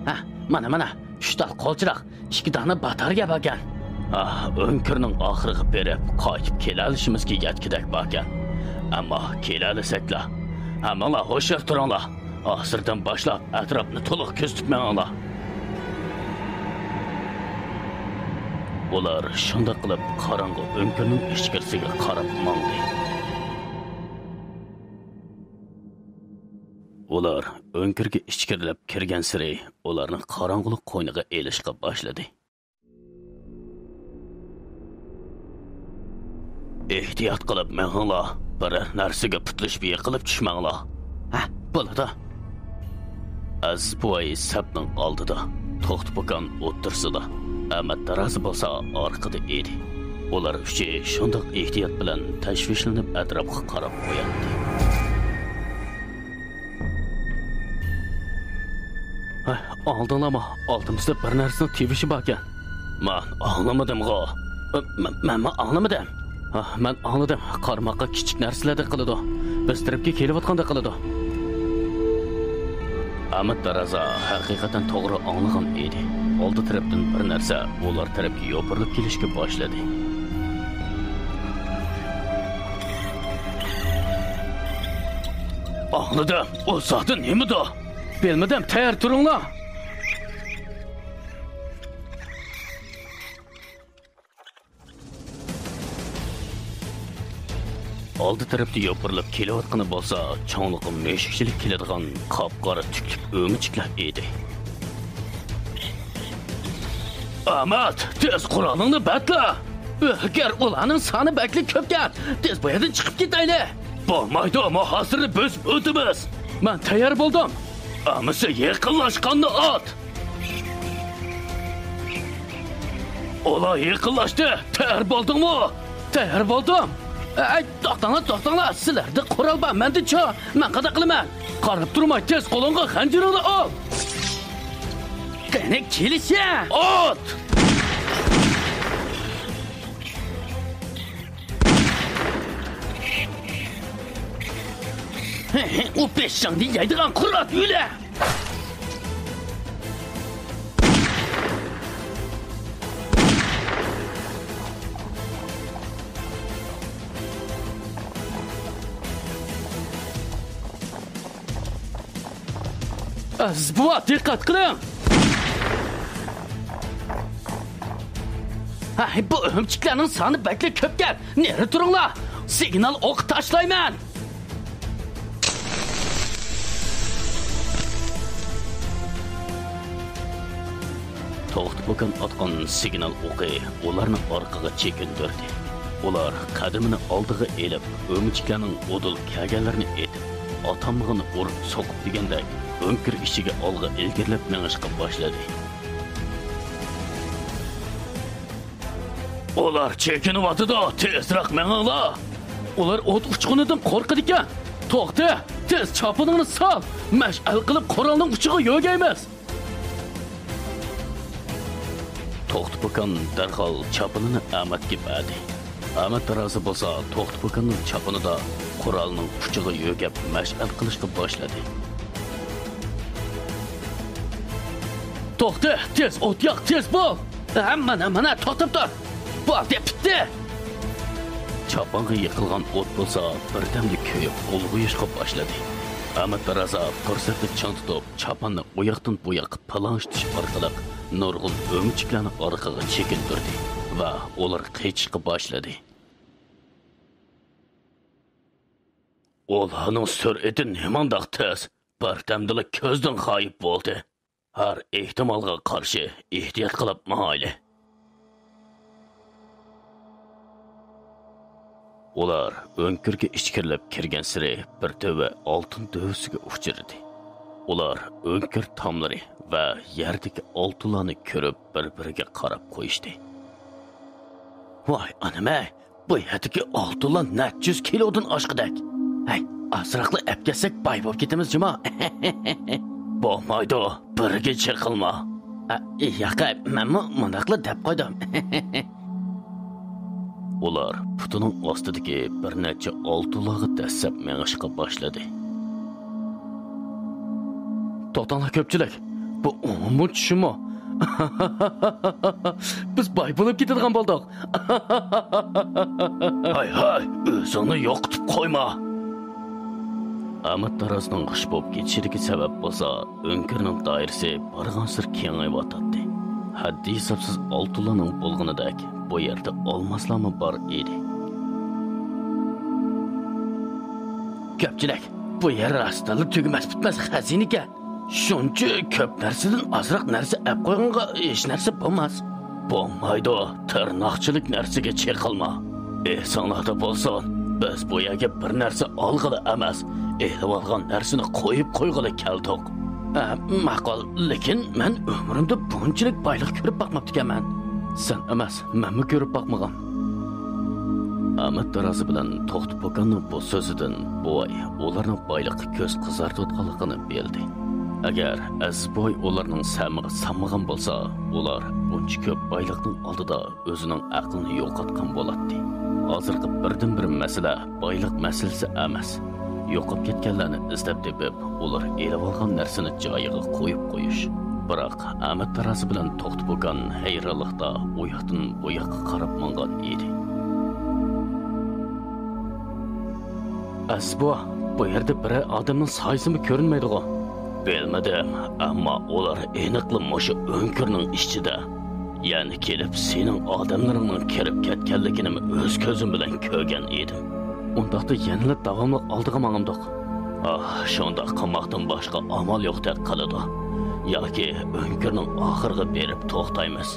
ھە، مانا، مانا، ئۈچ تال قول چىراغ، ئىككى دانە باتارېيە باركەن. ئاھ، ئۆڭكۈرنىڭ ئاخىرىغا بېرىپ قايتىپ كېلەلىشىمىزگە يەتكۈدەك باركەن. ئەمما كېلەلىسەكلا، ھەممىڭلار ھوشيار تۇرۇڭلار. ھازىردىن باشلاپ ئەتراپنى تولۇق كۆزىتىپ مېڭىڭلار. ئۇلار شۇنداق قىلىپ قاراڭغۇ ئۆڭكۈرنىڭ ئىچكىرىسىگە قاراپ ماڭدى. ئۇلار ئۆڭكۈرگە ئىچكىرىلەپ كىرگەنسېرى ئۇلارنى قاراڭغۇلۇق قوينىغا ئېلىشقا باشلىدى. ئېھتىيات قىلىپ مېڭىڭلار، بىرەر نەرسىگە پۇتلىشىپ يىقىلىپ چۈشمەڭلار. ھە، بولىدۇ. ئەزىز بوۋاي سەپنىڭ ئالدىدا، توختى پوكان ئوتتۇرىسىدا، ئەمەت دارازا بولسا ئارقىدا ئىدى. ئۇلار ئۈچى شۇنداق ئېھتىيات بىلەن تەشۋىشلىنىپ ئەتراپقا قاراپ قوياتتى. ھە، ئاڭلىدىڭلارمۇ؟ ئالدىمىزدا بىر نەرسىنىڭ تىۋىشى باركەن. مەن ئاڭلىمىدىمغۇ؟ مە-، مەنمۇ ئاڭلىمىدىم. ھە، مەن ئاڭلىدىم. قارىماققا كىچىك نەرسىلەردەك قىلىدۇ. بىز تەرەپكە كېلىۋاتقاندەك قىلىدۇ. ئەمەت دارازا ھەقىقەتەن توغرا ئاڭلىغان ئىدى. ئالدى تەرەپتىن بىر نەرسە ئۇلار تەرەپكە يوپۇرۇلۇپ كېلىشكە باشلىدى. ئاڭلىدىم. ئۇ زادى نېمىدۇ؟ بىلمىدىم، تەييار تۇرۇڭلار. ئالدى تەرەپتە يوپۇرۇلۇپ كېلىۋاتقىنى بولسا، چوڭلۇقى مۈشۈكچىلىك كېلىدىغان قاپقارا تۈكلۈك ئۆمۈچۈكلەر ئىدى. ئەمەت، تېز قورالىڭنى بەتلە! ئۆكەر، ئۇلارنىڭ سانى بەكلا كۆپكەن. تېز بۇ يەردىن چىقىپ كېتەيلى. بولمايدۇ، ئەمما ھازىرلا بۆسۈپ ئۆتىمىز. مەن تەييار بولدۇم. ئەمىسە يېقىنلاشقاننى ئات. ئۇلار يېقىنلاشتى. تەييار بولدۇڭمۇ؟ تەييار بولدۇم. ئەي، توختاڭلار، توختاڭلار. سىلەردە قورال بار، مەندىچۇ؟ مەن قانداق قىلىمەن؟ قاراپ تۇرماي تېز قولۇڭغا خەنجىرىڭنى ئال. قېنى كېلىشە! ئات! ئۇ بېشىڭنى يەيدىغان قۇرات ئۆلە! ئەزىز بوۋا، دىققەت قىلىڭ! ھەي، بۇ ئۆمۈچۈكلەرنىڭ سانى بەكلا كۆپكەن. نېرى تۇرۇڭلار. سىگنال ئوقى تاشلايمەن. توختى پوكان ئاتقان سىگنال ئوقى ئۇلارنى ئارقىغا چېكىندۈردى. ئۇلار قەدىمىنى ئالدىغا ئېلىپ، ئۆمۈچۈكلەرنىڭ ئۇدۇل كەلگەنلىرىنى ئېتىپ، ئاتالمىغىنى ئۇرۇپ سوقۇپ دېگەندەك، ئۆڭكۈر ئىچىگە ئالغا ئىلگىرىلەپ مېڭىشقا باشلىدى. ئۇلار چېكىنىۋاتىدۇ، تېزرەك مېڭىڭلار! ئۇلار ئوت ئۇچقۇنىدىن قورقىدىكەن. توختى، تېز چاپىنىڭنى سال! مەشئەل قىلىپ قورالنىڭ ئۇچىغا يۆگەيمىز! توختى پوكان دەرھال چاپىنىنى ئەمەتكە بەردى. ئەمەت رازى بولسا، توختى پوكاننىڭ چاپىنىدا قورالنىڭ ئۇچىغا يۆگەپ مەشئەل قىلىشقا باشلىدى. توختى، تېز ئوت ياق، تېز بول! ھە، مانا، مانا، توختاپ تۇر! بولدى، پۈتتى! چاپانغا يېقىلغان ئوت بولسا، بىردەمدە كۆيۈپ، ئۇلغىيىشقا باشلىدى. ئەمەت رازا پۇرسەتنى چىڭ تۇتۇپ، چاپاننى ئۇياقتىن بۇياققا پالاڭشىتىش ئارقىلىق نۇرغۇن ئۆمۈچۈكلەرنى ئارقىغا چېكىندۈردى ۋە ئۇلار قېچىشقا باشلىدى. ئۇلارنىڭ سۈرئىتى نېمانداق تېز، بىردەمدىلا كۆزدىن غايىب بولدى. ھەر ئېھتىمالغا قارشى ئېھتىيات قىلىپ ماڭايلى. ئۇلار ئۆڭكۈرگە ئىچكىرىلەپ كىرگەنسېرى بىر تۆۋە ئالتۇن دۆۋىسىگە ئۇچرىدى. ئۇلار ئۆڭكۈر تاملىرى ۋە يەردىكى ئالتۇنلارنى كۆرۈپ، بىر-بىرىگە قاراپ قويۇشتى. ۋاي ئانام-ئەي، بۇ يەردىكى ئالتۇنلار نەچچە يۈز كىلودىن ئاشقۇدەك. ھەي، ئازراقلا ئەپ كەتسەك باي بولۇپ كېتىمىز جۇما. بولمايدۇ، بىرگە چېقىلما. ئە، ياقەي، مەنمۇ مۇنداقلا دەپ قويدۇم. ئۇلار پۇتىنىڭ ئاستىدىكى بىر نەچچە ئالتۇنلارغا دەسسەپ مېڭىشقا باشلىدى. توختاڭلار كۆپچىلىك، بۇ ئومۇمىي چۈشۈممۇ؟ بىز باي بولۇپ كېتىدىغان بولدۇق. ھاي، ھاي، ئۆزۈڭنى يوقىتىپ قويما. ئامەت تارازنىڭ خۇش بولۇپ كېتىشىدىكى سەۋەب بولسا، ئۆڭكۈرنىڭ دائىرىسى بارغانسېرى كېڭىيىۋاتاتتى. ھەددى ھېسابسىز ئالتۇنلارنىڭ بولغىنىدەك، بۇ يەردە ئالماسلارمۇ بار ئىدى. كۆپچىلىك، بۇ يەر راستتىنلا تۈگىمەس پۈتمەس خەزىنىكەن. شۇنچە كۆپ نەرسىدىن ئازراق نەرسە ئەپ قويغانغا ھېچ نەرسە بولماس. بولمايدۇ، تىرناقچىلىك نەرسىگە چېقىلما. ئېسىڭلاردا بولسۇن، بىز بۇ يەرگە بىر نەرسە ئالغىلى ئەمەس، ئېلىۋالغان نەرسىنى قويۇپ قويغىلى كەلدۇق. ئە، ماقۇل، لېكىن مەن ئۆمرۈمدە بۇنچىلىك بايلىق كۆرۈپ باقماپتىكەنمەن. سەن ئەمەس، مەنمۇ كۆرۈپ باقمىغان. ئامەت تارازى بىلەن توختى پوكاننىڭ بۇ سۆزىدىن بوۋاي ئۇلارنىڭ بايلىققا كۆز قىزارتىۋاتقانلىقىنى بىلدى. ئەگەر ئەزىز بوۋاي ئۇلارنىڭ سەمىغە سانمىغان بولسا، ئۇلار بۇنچە كۆپ بايلىقنىڭ ئالدىدا ئۆزىنىڭ ئەقلىنى يوقاتقان بولاتتى. ھازىرقى بىردىنبىر مەسىلە بايلىق مەسىلىسى ئەمەس. يوقاپ كەتكەنلەرنى ئىزدەپ تېپىپ، ئۇلار ئېلىۋالغان نەرسىنى جايىغا قويۇپ قويۇش. بىراق، ئامەت تارازى بىلەن توختى پوكان ھەيرانلىقتا ئۇ ياقتىن بۇ ياققا قاراپ ماڭغان ئىدى. ئەزىز بوۋا، بۇ يەردە بىرەر ئادەمنىڭ سايىسىمۇ كۆرۈنمەيدىغۇ؟ بىلمىدىم، ئەمما ئۇلار ئېنىقلا مۇشۇ ئۆڭكۈرنىڭ ئىچىدە. يەنە كېلىپ سېنىڭ ئادەملىرىڭنىڭ كىرىپ كەتكەنلىكىنىمۇ ئۆز كۆزۈم بىلەن كۆرگەن ئىدىم. ئۇنداقتا يەنىلا داۋاملىق ئالدىغا ماڭامدۇق؟ ئاھ، شۇنداق قىلماقتىن باشقا ئامال يوقتەك قىلىدۇ. ياكى ئۆڭكۈرنىڭ ئاخىرىغا بېرىپ توختايمىز.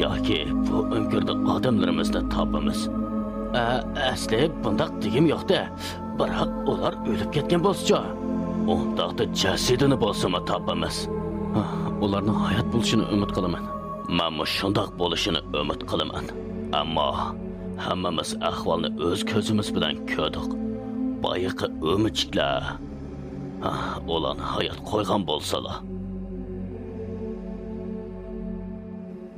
ياكى بۇ ئۆڭكۈردە ئادەملىرىمىزنى تاپىمىز. ئە، ئەسلى بۇنداق دېگۈم يوقتى. بىراق ئۇلار ئۆلۈپ كەتكەن بولسىچۇ؟ ئۇنداقتا جەسىتىنى بولسىمۇ تاپىمىز. ھا، ئۇلارنىڭ ھايات بولۇشىنى ئۈمىد قىلىمەن. مەنمۇ شۇنداق بولۇشىنى ئۈمىد قىلىمەن. ئەمما ھەممىمىز ئەھۋالنى ئۆز كۆزىمىز بىلەن كۆردۇق. بايىقى ئۆمۈچۈكلەر، ھا، ئۇلارنى ھايات قويغان بولسىلا.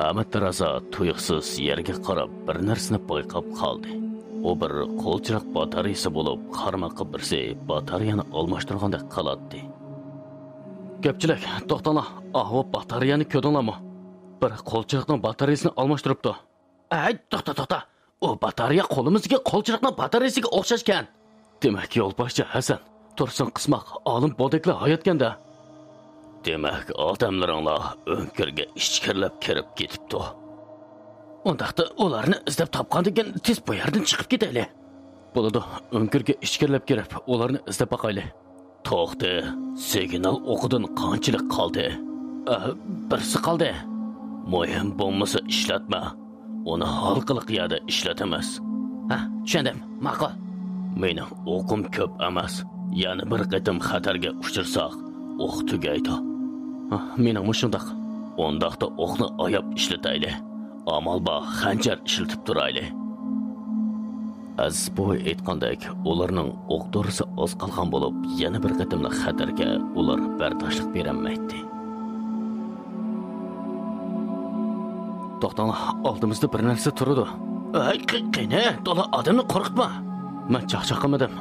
ئەمەت رازا تۇيۇقسىز يەرگە قاراپ بىر نەرسىنى بايقاپ قالدى. ئۇ بىر قولچىراغ باتارېيىسى بولۇپ، قارىماققا بىرسى باتارېيەنى ئالماشتۇرغاندەك قىلاتتى. كۆپچىلىك، توختاڭلار، ئاۋۇ باتارېيەنى كۆردۈڭلارمۇ؟ بىر قولچىراغنىڭ باتارېيىسىنى ئالماشتۇرۇپتۇ. ئەي، توختا، توختا. ئۇ باتارېيە قولىمىزدىكى قولچىراغنىڭ باتارېيىسىگە ئوخشاشكەن. دېمەك، يولباشچى ھەسەن، تۇرسۇن قىسماق، ئالىم بودەكلەر ھاياتكەن-دە. دېمەك، ئادەملىرىڭلار ئۆڭكۈرگە ئىچكىرىلەپ كىرىپ كېتىپتۇ. ئۇنداقتا ئۇلارنى ئىزدەپ تاپقاندىن كېيىن تېز بۇ يەردىن چىقىپ كېتەيلى. بولىدۇ، ئۆڭكۈرگە ئىچكىرىلەپ كىرىپ، ئۇلارنى ئىزدەپ باقايلى. توختى، سىگنال ئوقىدىن قانچىلىك قالدى؟ ئە، بىرسى قالدى. مۇھىم بولمىسا ئىشلەتمە. ئۇنى ھالقىلىق يەردە ئىشلىتىمىز. ھە، چۈشەندىم. ماقۇل. مېنىڭ ئوقۇم كۆپ ئەمەس. يەنە بىر قېتىم خەتەرگە ئۇچرىساق، ئوق تۈگەيدۇ. ھە، مېنىڭمۇ شۇنداق. ئۇنداقتا ئوقنى ئاياپ ئىشلىتەيلى. ئامال بار، خەنجەر ئىشلىتىپ تۇرايلى. ئەزىز بوۋاي ئېيتقاندەك، ئۇلارنىڭ ئوق دورىسى ئاز قالغان بولۇپ، يەنە بىر قېتىملىق خەتەرگە ئۇلار بەرداشلىق بېرەلمەيتتى. توختاڭلار، ئالدىمىزدا بىر نەرسە تۇرىدۇ. ئەي، قېنى، تولا ئادەمنى قورقۇتما. مەن چاقچاق قىلمىدىم.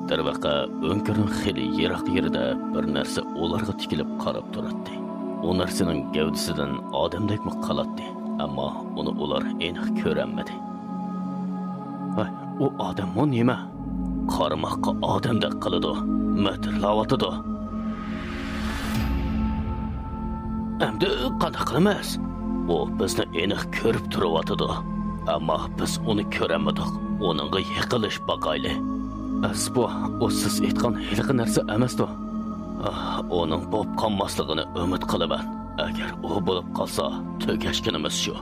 دەرۋەقە، ئۆڭكۈرنىڭ خېلى يىراق يېرىدە بىر نەرسە ئۇلارغا تىكىلىپ قاراپ تۇراتتى. ئۇ نەرسىنىڭ گەۋدىسىدىن ئادەمدەكمۇ قالاتتى، ئەمما ئۇنى ئۇلار ئېنىق كۆرەلمىدى. ھەي، ئۇ ئادەممۇ نېمە؟ قارىماققا ئادەمدەك قىلىدۇ، مىتىرلاۋاتىدۇ. ئەمدى قانداق قىلىمىز؟ ئۇ بىزنى ئېنىق كۆرۈپ تۇرۇۋاتىدۇ، ئەمما بىز ئۇنى كۆرەلمىدۇق. ئۇنىڭغا يېقىنلىشىپ باقايلى. ئەس، بۇ، ئۇ سىز ئېيتقان ھېلىقى نەرسە ئەمەستۇ؟ ئاھ، ئۇنىڭ بولۇپ قالماسلىقىنى ئۈمىد قىلىمەن. ئەگەر ئۇ بولۇپ قالسا، تۈگەشكىنىمىز شۇ.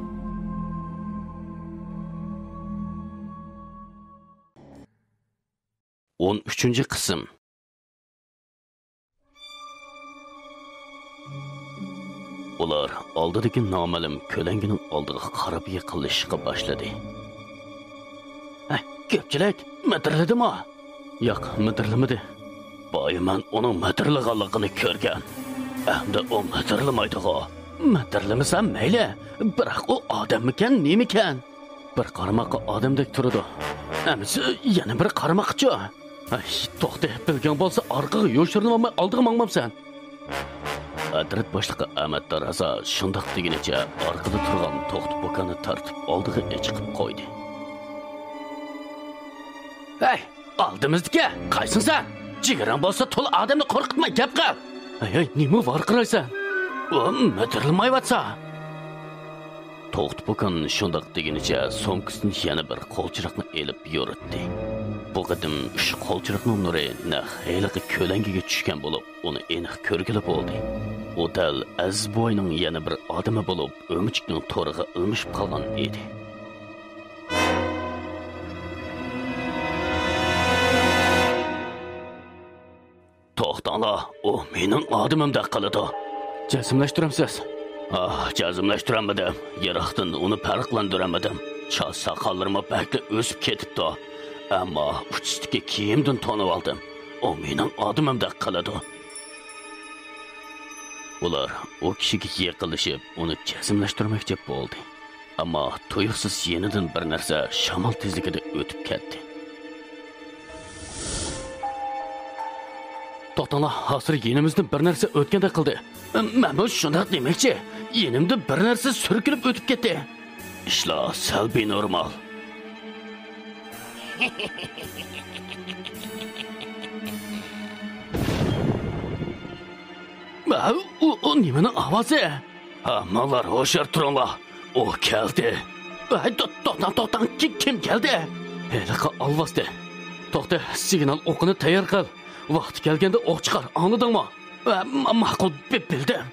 ئون ئۈچىنچى قىسىم. ئۇلار ئالدىدىكى نامەلۇم كۆلەڭگىنىڭ ئالدىغا قاراپ يېقىنلىشىشقا باشلىدى. ھە، كۆپچىلىك، مىدىرلىدىمۇ؟ ياق، مىدىرلىمىدى. بايا مەن ئۇنىڭ مىدىرلىغانلىقىنى كۆرگەن. ئەمدى ئۇ مىدىرلىمايدىغۇ. مىدىرلىمىسا مەيلى، بىراق ئۇ ئادەممىكەن، نېمىكەن؟ بىر قارىماققا ئادەمدەك تۇرىدۇ. ئەمىسە يەنە بىر قارىماقچۇ؟ ئەي، توختى، بىلگەڭ بولسا ئارقىغا يوشۇرۇنۇۋالماي ئالدىغا ماڭمامسەن؟ ئەترەت باشلىقى ئەمەت دارازا شۇنداق دېگىنىچە ئارقىدا تۇرغان توختى پوكاننى تارتىپ ئالدىغا ئېچىقىپ قويدى. ھەي، ئالدىمىزدىكى قايسىڭ سەن؟ جىگىرىڭ بولسا تولا ئادەمنى قورقۇتماي گەپ قىل. ھەي، ھەي، نېمە ۋارقىرايسەن؟ ئۇ مىدىرلىمايۋاتسا. توختى پوكان شۇنداق دېگىنىچە سومكىسىدىن يەنە بىر قولچىراغنى ئېلىپ يورۇتتى. بۇ قېتىم ئۈچ قولچىراغنىڭ نۇرى نەق ھېلىقى كۆلەڭگىگە چۈشكەن بولۇپ، ئۇنى ئېنىق كۆرگىلى بولدى. ئۇ دەل ئەزىز بوۋاينىڭ يەنە بىر ئادىمى بولۇپ، ئۆمۈچۈكنىڭ تورىغا ئىلمىشىپ قالغان ئىدى. توختاڭلار، ئۇ مېنىڭ ئادىمىمدەك قىلىدۇ. جەزملەشتۈرەمسىز؟ ئاھ، جەزملەشتۈرەلمىدىم. يىراقتىن ئۇنى پەرقلەندۈرەلمىدىم. چاچ ساقاللىرىمۇ بەكلا ئۆسۈپ كېتىپتۇ. ئەمما ئۇچىسىدىكى كىيىمدىن تونۇۋالدىم. ئۇ مېنىڭ ئادىمىمدەك قىلىدۇ. ئۇلار ئۇ كىشىگە يېقىنلىشىپ، ئۇنى جەزملەشتۈرمەكچى بولدى. ئەمما تۇيۇقسىز يېنىدىن بىر نەرسە شامال تېزلىكىدە ئۆتۈپ كەتتى. توختاڭلار، ھازىر يېنىمىزدىن بىر نەرسە ئۆتكەندەك قىلدى. مەنمۇ شۇنداق دېمەكچى. يېنىمدىن بىر نەرسە سۈركىلىپ ئۆتۈپ كەتتى. ئىشلار سەل بىنورمال. ئە، ئۇ، ئۇ نېمىنىڭ ئاۋازى؟ ھاممىڭلار ھوشيار تۇرۇڭلار. ئۇ كەلدى. ئەي، تو-، توختاڭ، توختاڭ، كى-، كىم كەلدى؟ ھېلىقى ئالۋاستى. توختى، سىگنال ئوقىنى تەييار قىل. ۋاقتى كەلگەندە ئوق چىقار، ئاڭلىدىڭمۇ؟ ئە، ما-، ماقۇل، بى-، بىلدىم.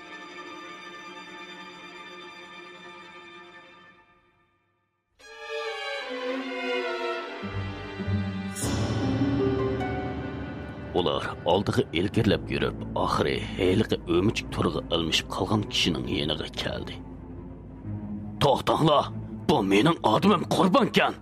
ئۇلار ئالدىغا ئىلگىرىلەپ يۈرۈپ، ئاخىرى ھېلىقى ئۆمۈچۈك تورىغا ئىلمىشىپ قالغان كىشىنىڭ يېنىغا كەلدى. توختاڭلار، بۇ مېنىڭ ئادىمىم قۇربانكەن!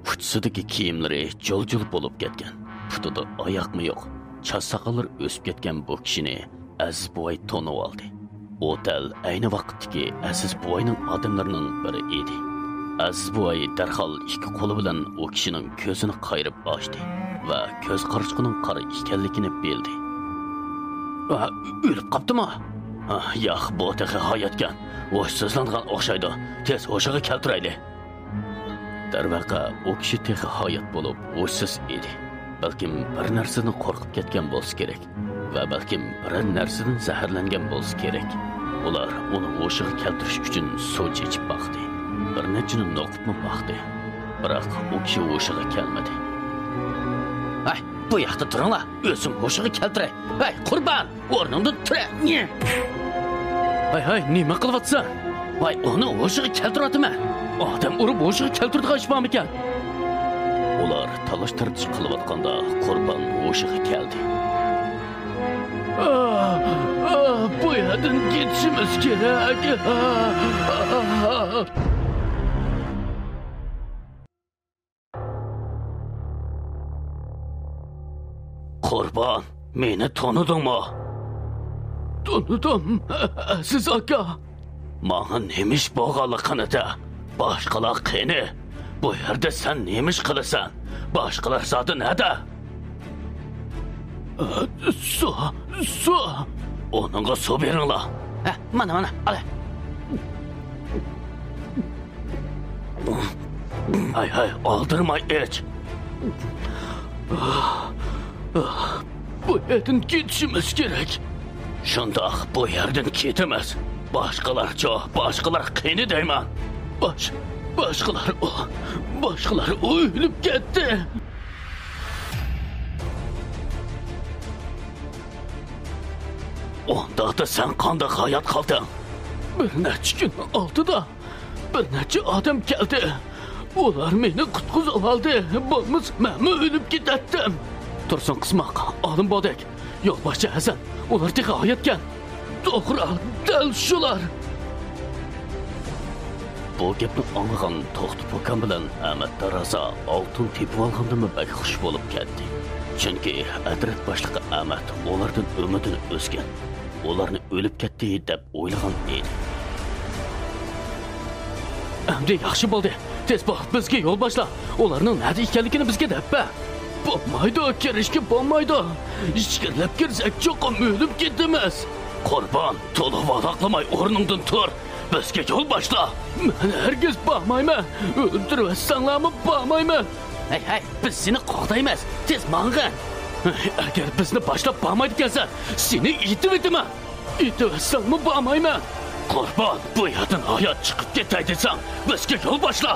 ئۇچىسىدىكى كىيىملىرى جۇل-جۇل بولۇپ كەتكەن، پۇتىدا ئاياقمۇ يوق، چاچ-ساقاللىرى ئۆسۈپ كەتكەن بۇ كىشىنى ئەزىز بوۋاي تونۇۋالدى. ئۇ دەل ئەينى ۋاقىتتىكى ئەزىز بوۋاينىڭ ئادەملىرىنىڭ بىرى ئىدى. ئەزىز بوۋاي دەرھال ئىككى قولى بىلەن ئۇ كىشىنىڭ كۆزىنى قايرىپ ئاچتى ۋە كۆز قارىچۇقىنىڭ قارا ئىكەنلىكىنى بىلدى. ئا، ئۆلۈپ قاپتىمۇ؟ ئا، ياق، بۇ تېخى ھاياتكەن. ھوشسىزلانغان ئوخشايدۇ. تېز ھوشىغا كەلتۈرەيلى. دەرۋەقە، ئۇ كىشى تېخى ھايات بولۇپ، ھوشسىز ئىدى. بەلكىم بىر نەرسىدىن قورقۇپ كەتكەن بولسا كېرەك ۋە بەلكىم بىرەر نەرسىدىن زەھەرلەنگەن بولسا كېرەك. ئۇلار ئۇنى ھوشىغا كەلتۈرۈش ئۈچۈن سۇ چېچىپ باقتى. بىر نەچچىنى نوقۇپمۇ باقتى. بىراق ئۇ كىشى ھوشىغا كەلمىدى. ھەي، بۇ ياقتا تۇرۇڭلار، ئۆزۈم ھوشىغا كەلتۈرەي. ھەي، قۇربان! ئورنۇڭدىن تۇرە! ھەي، ھەي، نېمە قىلىۋاتىسەن؟ ۋاي، ئۇنى ھوشىغا كەلتۈرۈۋاتىمەن. ئادەم ئۇرۇپ ھوشىغا كەلتۈرىدىغان ئىش بارمىكەن؟ ئۇلار تالاش-تارتىش قىلىۋاتقاندا قۇربان ھوشىغا كەلدى. ئا، ئا، بۇ يەردىن كېتىشىمىز كېرەك. ئا، ئا، ئا. قۇربان، مېنى تونۇدۇڭمۇ؟ تونۇدۇم، ئەزىز ئاكا. ماڭا نېمە ئىش بولغانلىقىنى دە. باشقىلار قېنى؟ بۇ يەردە سەن نېمە ئىش قىلىسەن؟ باشقىلار زادى نەدە؟ سۇ، سۇ. ئۇنىڭغا سۇ بېرىڭلار. ھە، مانا، مانا، ئالا. ھەي، ھەي، ئالدىرىماي ئىچ. بۇ يەردىن كېتىشىمىز كېرەك. شۇنداق، بۇ يەردىن كېتىمىز. باشقىلارچۇ، باشقىلار قېنى دەيمەن. باش، باشقىلار ئۇ، باشقىلار ئۇ ئۆلۈپ كەتتى. ئۇنداقتا سەن قانداق ھايات قالدىڭ؟ بىر نەچچە كۈن ئالدىدا بىر نەچچە ئادەم كەلدى. ئۇلار مېنى قۇتقۇزۇۋالدى. بولمىسا مەنمۇ ئۆلۈپ كېتەتتىم. تۇرسۇن قىسماق، ئالىم بودەك، يولباشچى ھەسەن، ئۇلار تېخى ھاياتكەن. توغرا، دەل شۇلار. بۇ گەپنى ئاڭلىغان توختى پوكان بىلەن ئەمەت دارازا ئالتۇن تېپىۋالغاندىنمۇ بەك خۇش بولۇپ كەتتى. چۈنكى ئەترەت باشلىقى ئەمەت ئۇلاردىن ئۈمىدىنى ئۈزگەن، ئۇلارنى ئۆلۈپ كەتتى دەپ ئويلىغان ئىدى. ئەمدى ياخشى بولدى. تېز بول، بىزگە يول باشلا. ئۇلارنىڭ نەدە ئىكەنلىكىنى بىزگە دەپ بەر. بولمايدۇ، كىرىشكە بولمايدۇ. ئىچكىرىلەپ كىرسەك، چوقۇم ئۆلۈپ كېتىمىز. قۇربان، تولا ۋالاقلىماي ئورنۇڭدىن تۇر. بىزگە يول باشلا. مەن ھەرگىز بارمايمەن. ئۆلتۈرۈۋەتسەڭلارمۇ بارمايمەن. ھەي، ھەي، بىز سېنى قوغدايمىز. تېز ماڭغىن. ئەگەر بىزنى باشلاپ بارمايدىكەنسەن، سېنى ئېتىۋېتىمەن. ئېتىۋەتسەڭمۇ بارمايمەن. قۇربان، بۇ يەردىن ھايات چىقىپ كېتەي دېسەڭ، بىزگە يول باشلا.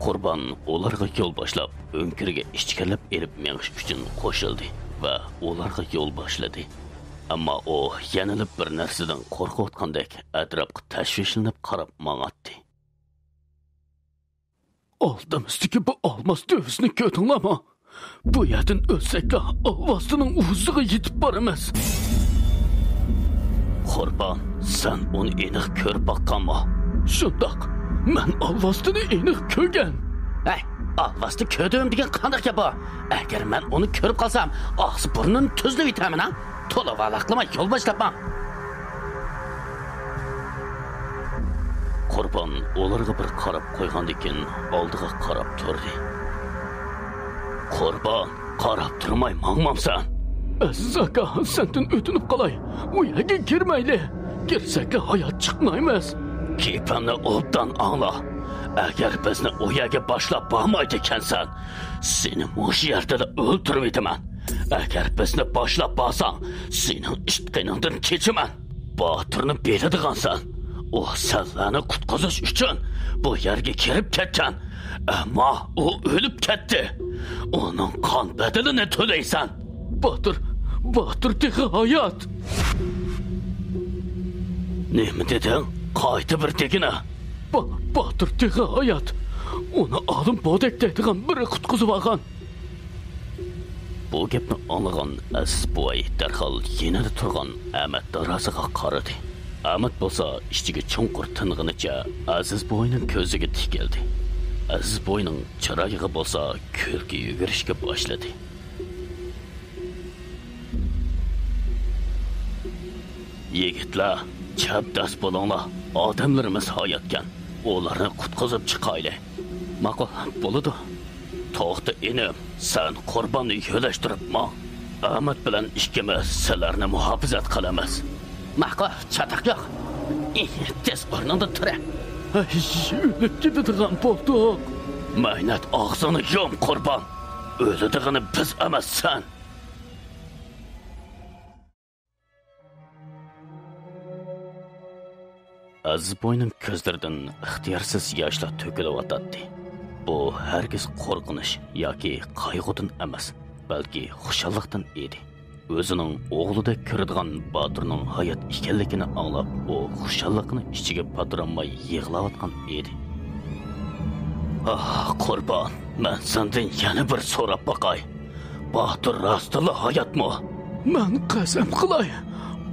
قۇربان ئۇلارغا يول باشلاپ، ئۆڭكۈرگە ئىچكىرىلەپ ئېلىپ مېڭىش ئۈچۈن قوشۇلدى ۋە ئۇلارغا يول باشلىدى. ئەمما ئۇ يەنىلا بىر نەرسىدىن قورقۇۋاتقاندەك ئەتراپقا تەشۋىشلىنىپ قاراپ ماڭاتتى. ئالدىمىزدىكى بۇ ئالماس دۆۋىسىنى كۆردۈڭلارمۇ؟ بۇ يەردىن ئۆتسەكلا، ئالۋاستىنىڭ ئۇۋىسىغا يېتىپ بارىمىز. قۇربان، سەن ئۇنى ئېنىق كۆرۈپ باققانمۇ؟ شۇنداق، مەن ئالۋاستىنى ئېنىق كۆرگەن. ھەي، ئالۋاستى كۆردۈم دېگەن قانداق گەپ بۇ؟ ئەگەر مەن ئۇنى كۆرۈپ قالسام، ئاغزى بۇرنىنى تۈزلىۋېتەرمەن ھە. تولا ۋالاقلىماي يول باشلاپ ماڭ. قۇربان ئۇلارغا بىر قاراپ قويغاندىن كېيىن ئالدىغا قاراپ تۇردى. قۇربان، قاراپ تۇرماي ماڭمامسەن؟ ئەزىز ئاكا، سەندىن ئۆتۈنۈپ قالاي، ئۇ يەرگە كىرمەيلى. كىرسەكلا ھايات چىقمايمىز. گېپىمنى ئوبدان ئاڭلا. ئەگەر بىزنى ئۇ يەرگە باشلاپ بارمايدىكەنسەن، سېنى مۇشۇ يەردىلا ئۆلتۈرۈۋېتىمەن. ئەگەر بىزنى باشلاپ بارساڭ، سېنىڭ ئىتقىنىڭدىن كېچىمەن. باتۇرنى بىلىدىغانسەن. ئۇ سەنلەرنى قۇتقۇزۇش ئۈچۈن بۇ يەرگە كىرىپ كەتكەن. ئەمما ئۇ ئۆلۈپ كەتتى. ئۇنىڭ قان بەدىلىنى تۆلەيسەن. باتۇر، باتۇر تېخى ھايات. نېمە دېدىڭ؟ قايتا بىر دېگىنە. با-، باتۇر تېخى ھايات. ئۇنى ئالىم بودەك دەيدىغان بىرى قۇتقۇزۇۋالغان. بۇ گەپنى ئاڭلىغان ئەزىز بوۋاي دەرھال يېنىدا تۇرغان ئەمەت دارازىغا قارىدى. ئەمەت بولسا ئىچىگە چوڭقۇر تىنغىنىچە ئەزىز بوۋاينىڭ كۆزىگە تىكىلدى. ئەزىز بوۋاينىڭ چىرايىغا بولسا كۈلكە يۈگۈرۈشكە باشلىدى. يىگىتلەر، چەبدەس بولۇڭلار، ئادەملىرىمىز ھاياتكەن، ئۇلارنى قۇتقۇزۇپ چىقايلى. ماقۇل، بولىدۇ. توختى ئىنىم، سەن قۇرباننى يۆلەشتۈرۈپ ماڭ. ئەمەت بىلەن ئىككىمىز سىلەرنى مۇھاپىزەت قىلىمىز. ماقۇل، چاتاق يوق. ئى، تېز ئورنۇڭدىن تۇرە. ھەي، ئۆلۈپ كېتىدىغان بولدۇق. مەينەت، ئاغزىڭنى يۇم، قۇربان. ئۆلىدىغىنى بىز ئەمەس، سەن. ئەزىز بوۋاينىڭ كۆزلىرىدىن ئىختىيارسىز ياشلار تۆكۈلۈۋاتاتتى. بۇ ھەرگىز قورقۇنچ ياكى قايغۇدىن ئەمەس، بەلكى خۇشاللىقتىن ئىدى. ئۆزىنىڭ ئوغلىدەك كۆرىدىغان باتۇرنىڭ ھايات ئىكەنلىكىنى ئاڭلاپ، ئۇ خۇشاللىقىنى ئىچىگە پاتۇرالماي يىغلاۋاتقان ئىدى. ئاھ، قۇربان، مەن سەندىن يەنە بىر سوراپ باقاي. باتۇر راستتىنلا ھاياتمۇ؟ مەن قەسەم قىلاي،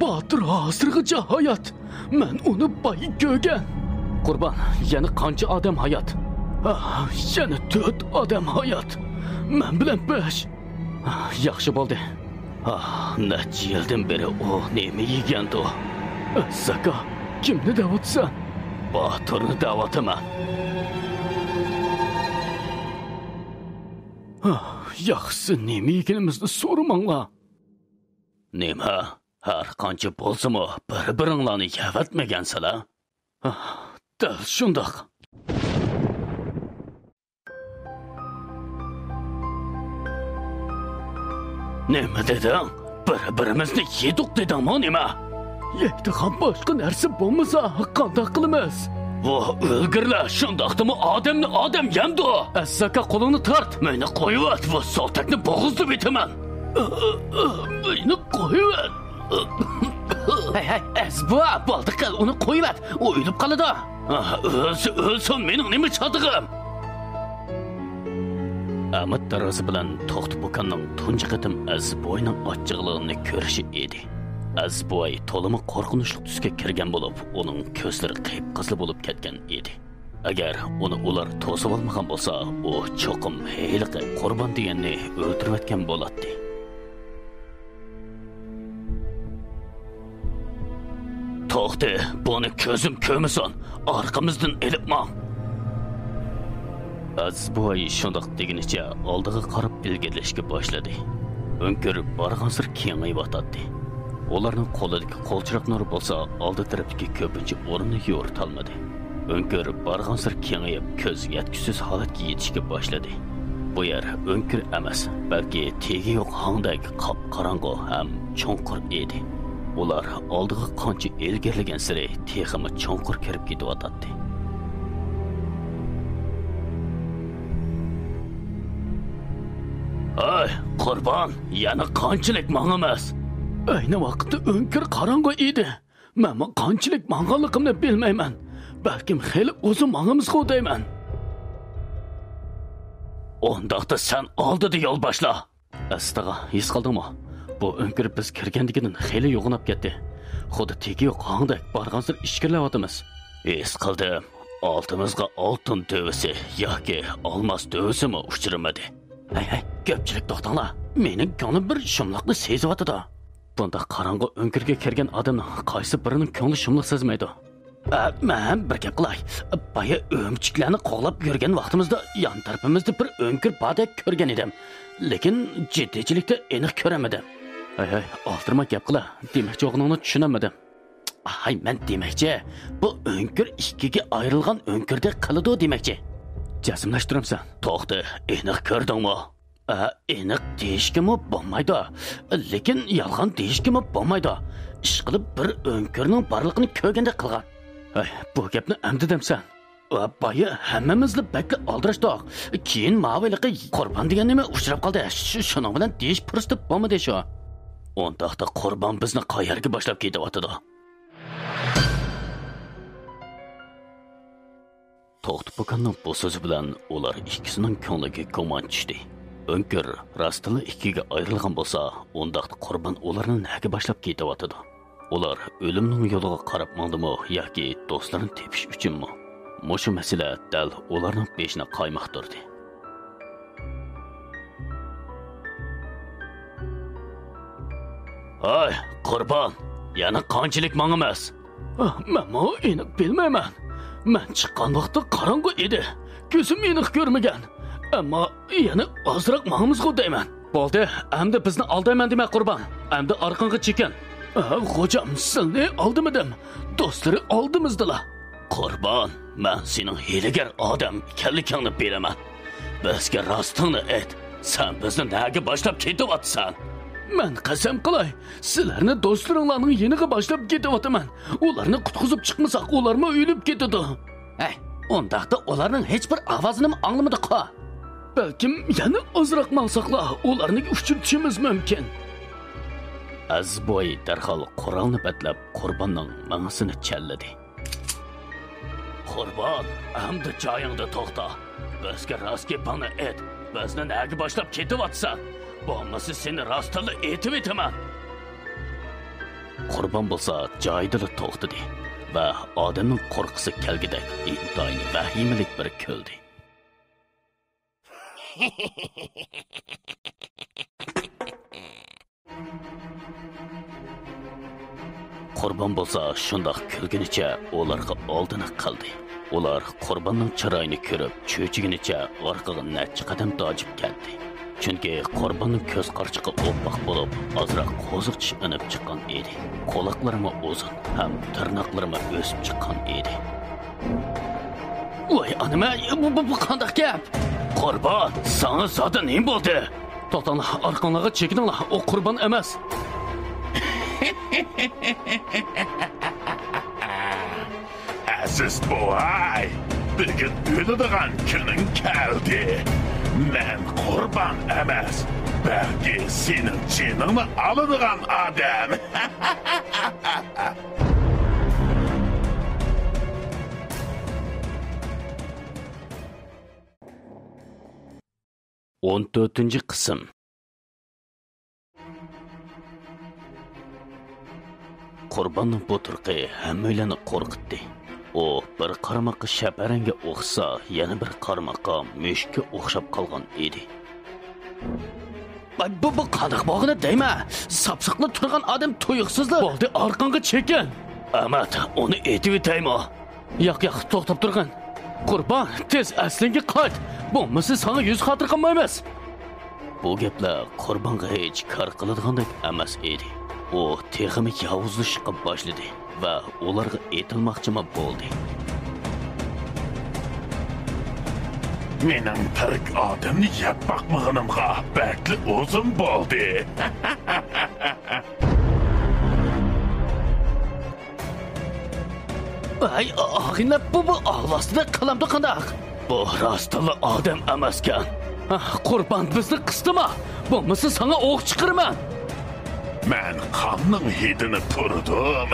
باتۇر ھازىرغىچە ھايات. مەن ئۇنى باي كۆرگەن. قۇربان، يەنە قانچە ئادەم ھايات؟ ئاھ، يەنە تۆت ئادەم ھايات. مەن بىلەن بەش. ئاھ، ياخشى بولدى. ئاھ، نەچچە يىلدىن بېرى ئۇ نېمە يېگەندۇ؟ ئەزىزاكا، كىمنى دەۋاتىسەن؟ باتۇرنى دەۋاتىمەن. ئاھ، ياخشىسى نېمە يېگىنىمىزنى سورىماڭلار. نېمە؟ ھەر قانچە بولسىمۇ بىر-بىرىڭلارنى يەۋەتمىگەنسىلەر؟ ئاھ، دەل شۇنداق. نېمە دېدىڭ؟ بىر-بىرىمىزنى يېدۇق دېدىڭمۇ نېمە؟ يەيدىغان باشقا نەرسە بولمىسا، قانداق قىلىمىز؟ بۇ ئۆلگۈرلەر شۇنداقتىمۇ ئادەمنى ئادەم يەمدۇ؟ ئەزىز ئاكا، قولۇڭنى تارت. مېنى قويۇۋەت، بۇ سوتەكنى بوغۇزلاپ ئۆتىمەن. مېنى قويۇۋەت. ھەي، ھەي، ئەزىز بوۋا، بولدى قىل، ئۇنى قويۇۋەت، ئۇ ئۆلۈپ قالىدۇ. ئۆلسە ئۆلسۇن، مېنىڭ نېمە چاتىقىم؟ ئەمەت دەرۋازا بىلەن توختى پوكاننىڭ تۇنجى قېتىم ئەزىز بوۋاينىڭ ئاچچىقلىقىنى كۆرۈشى ئىدى. ئەزىز بوۋاي تولىمۇ قورقۇنچلۇق تۈسكە كىرگەن بولۇپ، ئۇنىڭ كۆزلىرى قىپقىزىل بولۇپ كەتكەن ئىدى. ئەگەر ئۇنى ئۇلار توسۇۋالمىغان بولسا، ئۇ چوقۇم ھېلىقى قۇربان دېگەننى ئۆلتۈرۈۋەتكەن بولاتتى. توختى، بۇنى كۆزۈم كۆرمىسۇن، ئارقىمىزدىن ئېلىپ ماڭ. ئەزىز بوۋاي شۇنداق دېگىنىچە ئالدىغا قاراپ ئىلگىرىلەشكە باشلىدى. ئۆڭكۈر بارغانسېرى كېڭىيىۋاتاتتى. ئۇلارنىڭ قولىدىكى قولچىراق نۇرى بولسا ئالدى تەرەپتىكى كۆپىنچە ئورۇننى يورۇتالمىدى. ئۆڭكۈر بارغانسېرى كېڭىيىپ، كۆز يەتكۈسىز ھالەتكە يېتىشكە باشلىدى. بۇ يەر ئۆڭكۈر ئەمەس، بەلكى تېگى يوق ھاڭدەك قاپقاراڭغۇ ھەم چوڭقۇر ئىدى. ئۇلار ئالدىغا قانچە ئىلگىرىلىگەنسېرى تېخىمۇ چوڭقۇر كىرىپ كېتىۋاتاتتى. ھەي، قۇربان، يەنە قانچىلىك ماڭىمىز؟ ئەينى ۋاقىتتا ئۆڭكۈر قاراڭغۇ ئىدى. مەنمۇ قانچىلىك ماڭغانلىقىمنى بىلمەيمەن. بەلكىم خېلى ئۇزۇن ماڭىمىزغۇ دەيمەن. ئۇنداقتا سەن ئالدىدا يول باشلا. ئەستاغا، ھېس قىلدىڭمۇ؟ بۇ ئۆڭكۈر بىز كىرگەندىكىدىن خېلى يوغىناپ كەتتى. خۇددى تېگى يوق ھاڭدەك بارغانسېرى ئىچكىرىلەۋاتىمىز. ھېس قىلدىم. ئالدىمىزغا ئالتۇن دۆۋىسى ياكى ئالماس دۆۋىسىمۇ ئۇچرىمىدى. ھەي، ھەي، كۆپچىلىك توختاڭلار. مېنىڭ كۆڭلۈم بىر شۇملۇقنى سېزىۋاتىدۇ. بۇنداق قاراڭغۇ ئۆڭكۈرگە كىرگەن ئادەمنىڭ قايسى بىرىنىڭ كۆڭلى شۇملۇق سەزمەيدۇ؟ ئە، مەن بىر گەپ قىلاي. بايا ئۆمۈچۈكلەرنى قوغلاپ يۈرگەن ۋاقتىمىزدا يان تەرىپىمىزدە بىر ئۆڭكۈر باردەك كۆرگەن ئىدىم. لېكىن جىددىيچىلىكتە ئېنىق كۆرەلمىدىم. ھەي، ھەي، ئالدىرىماي گەپ قىلا. دېمەكچى بولغىنىڭنى چۈشىنەلمىدىم. ھاي، مەن دېمەكچى، بۇ ئۆڭكۈر ئىككىگە ئايرىلغان ئۆڭكۈردەك قىلىدۇ دېمەكچى. جەزملەشتۈرەمسەن؟ توختى، ئېنىق كۆردۈڭمۇ؟ ئە، ئېنىق دېيىشكىمۇ بولمايدۇ، لېكىن يالغان دېيىشكىمۇ بولمايدۇ. ئىشقىلىپ بىر ئۆڭكۈرنىڭ بارلىقىنى كۆرگەندەك قىلغان. ھەي، بۇ گەپنى ئەمدى دەمسەن؟ ئە، بايا ھەممىمىزلا بەكلا ئالدىراشتۇق. كېيىن ماۋۇ ھېلىقى قۇربان دېگەن نېمە ئۇچراپ قالدى. شۇ، شۇنىڭ بىلەن دېيىش پۇرسىتى بولمىدى شۇ. ئۇنداقتا قۇربان بىزنى قەيەرگە باشلاپ كېتىۋاتىدۇ؟ توختى پوكاننىڭ بۇ سۆزى بىلەن ئۇلار ئىككىسىنىڭ كۆڭلىگە گۇمان چۈشتى. ئۆڭكۈر راستتىنلا ئىككىگە ئايرىلغان بولسا، ئۇنداقتا قۇربان ئۇلارنى نەگە باشلاپ كېتىۋاتىدۇ؟ ئۇلار ئۆلۈمنىڭ يولىغا قاراپ ماڭدىمۇ ياكى دوستلىرىنى تېپىش ئۈچۈنمۇ؟ مۇشۇ مەسىلە دەل ئۇلارنىڭ بېشىنى قايماقتۇردى. ھاي، قۇربان، يەنە قانچىلىك ماڭىمىز؟ ئاھ، مەنمۇ ئېنىق بىلمەيمەن. مەن چىققان ۋاقىتتا قاراڭغۇ ئىدى. كۆزۈم ئېنىق كۆرمىگەن. ئەمما يەنە ئازراق ماڭىمىزغۇ دەيمەن. بولدى، ئەمدى بىزنى ئالدايمەن دېمە، قۇربان. ئەمدى ئارقاڭغا چېكىن. ئاھ، خوجام، سىلنى ئالدىمىدىم. دوستلىرى ئالدىمىزدىلا. قۇربان، مەن سېنىڭ ھىيلىگەر ئادەم ئىكەنلىكىڭنى بىلىمەن. بىزگە راستىڭنى ئېيت، سەن بىزنى نەگە باشلاپ كېتىۋاتىسەن؟ مەن قەسەم قىلاي، سىلەرنى دوستلىرىڭلارنىڭ يېنىغا باشلاپ كېتىۋاتىمەن. ئۇلارنى قۇتقۇزۇپ چىقمىساق، ئۇلارمۇ ئۆلۈپ كېتىدۇ. ھەي، ئۇنداقتا ئۇلارنىڭ ھېچبىر ئاۋازىنىمۇ ئاڭلىمىدۇققۇ. بەلكىم يەنە ئازراق ماڭساقلا، ئۇلارنى ئۇچرىتىشىمىز مۇمكىن. ئەزىز بوۋاي دەرھال قورالنى بەتلەپ، قۇرباننىڭ مېڭىسىنى چەنلىدى. قۇربان، ئەمدى جايىڭدا توختا. بىزگە راست گېپىڭنى ئېيت. بىزنى نەگە باشلاپ كېتىۋاتىسەن؟ بولمىسا سېنى راستتىنلا ئېتىۋېتىمەن. قۇربان بولسا جايىدىلا توختىدى ۋە ئادەمنىڭ قورققۇسى كەلگۈدەك ئىنتايىن ۋەھىمىلىك بىر كۈلدى. قۇربان بولسا شۇنداق كۈلگىنىچە ئۇلارغا ئالدىنى قىلدى. ئۇلار قۇرباننىڭ چىرايىنى كۆرۈپ، چۆچۈگىنىچە ئارقىغا نەچچە قەدەم داجىپ كەتتى. چۈنكى قۇرباننىڭ كۆز قارىچۇقى ئوپئاق بولۇپ، ئازراق قوزۇق چىش ئۈنۈپ چىققان ئىدى. قۇلاقلىرىمۇ ئۇزۇن ھەم تىرناقلىرىمۇ ئۆسۈپ چىققان ئىدى. ۋاي ئانىمەي، بۇ، بۇ، بۇ قانداق گەپ؟ قۇربان، ساڭا زادى نېمە بولدى؟ توختاڭلار، ئارقاڭلارغا چېكىنىڭلار، ئۇ قۇربان ئەمەس. ئەزىز بوۋاي، بۈگۈن ئۆلىدىغان كۈنۈڭ كەلدى. مەن قۇربان ئەمەس، بەلكى سېنىڭ جېنىڭنى ئالىدىغان ئادەم. ئون تۆتىنچى قىسىم. قۇرباننىڭ بۇ تۇرقى ھەممەيلەننى قورقۇتتى. ئۇ بىر قارىماققا شەپەرەڭگە ئوخشىسا، يەنە بىر قارىماققا مۈشۈككە ئوخشاپ قالغان ئىدى. ئاي، بۇ، بۇ قانداق بولغىنى دەيمەن؟ ساپساقلا تۇرغان ئادەم تۇيۇقسىزلا، بولدى، ئارقاڭغا چېكىن. ئەمەت، ئۇنى ئېتىۋېتەيمۇ؟ ياق، ياق، توختاپ تۇرغىن. قۇربان، تېز ئەسلىڭگە قايت. بولمىسا ساڭا يۈز خاتىرە قىلمايمىز. بۇ گەپلەر قۇربانغا ھېچ كار قىلىدىغاندەك ئەمەس ئىدى. ئۇ تېخىمۇ ياۋۇزلىشىشقا باشلىدى ۋە ئۇلارغا ئېتىلماقچىمۇ بولدى. مېنىڭ تىرىك ئادەمنى يەپ باقمىغىنىمغا بەكلا ئۇزۇن بولدى. ھەي، ئاغىنە، بۇ، بۇ ئالۋاستىدەك قىلامدۇ قانداق؟ بۇ راستلا ئادەم ئەمەسكەن. ھە، قۇربان بىزنى قىستىما، بولمىسا ساڭا ئوق چىقىرىمەن. مەن قاننىڭ ھىدىنى پۇرىدىم.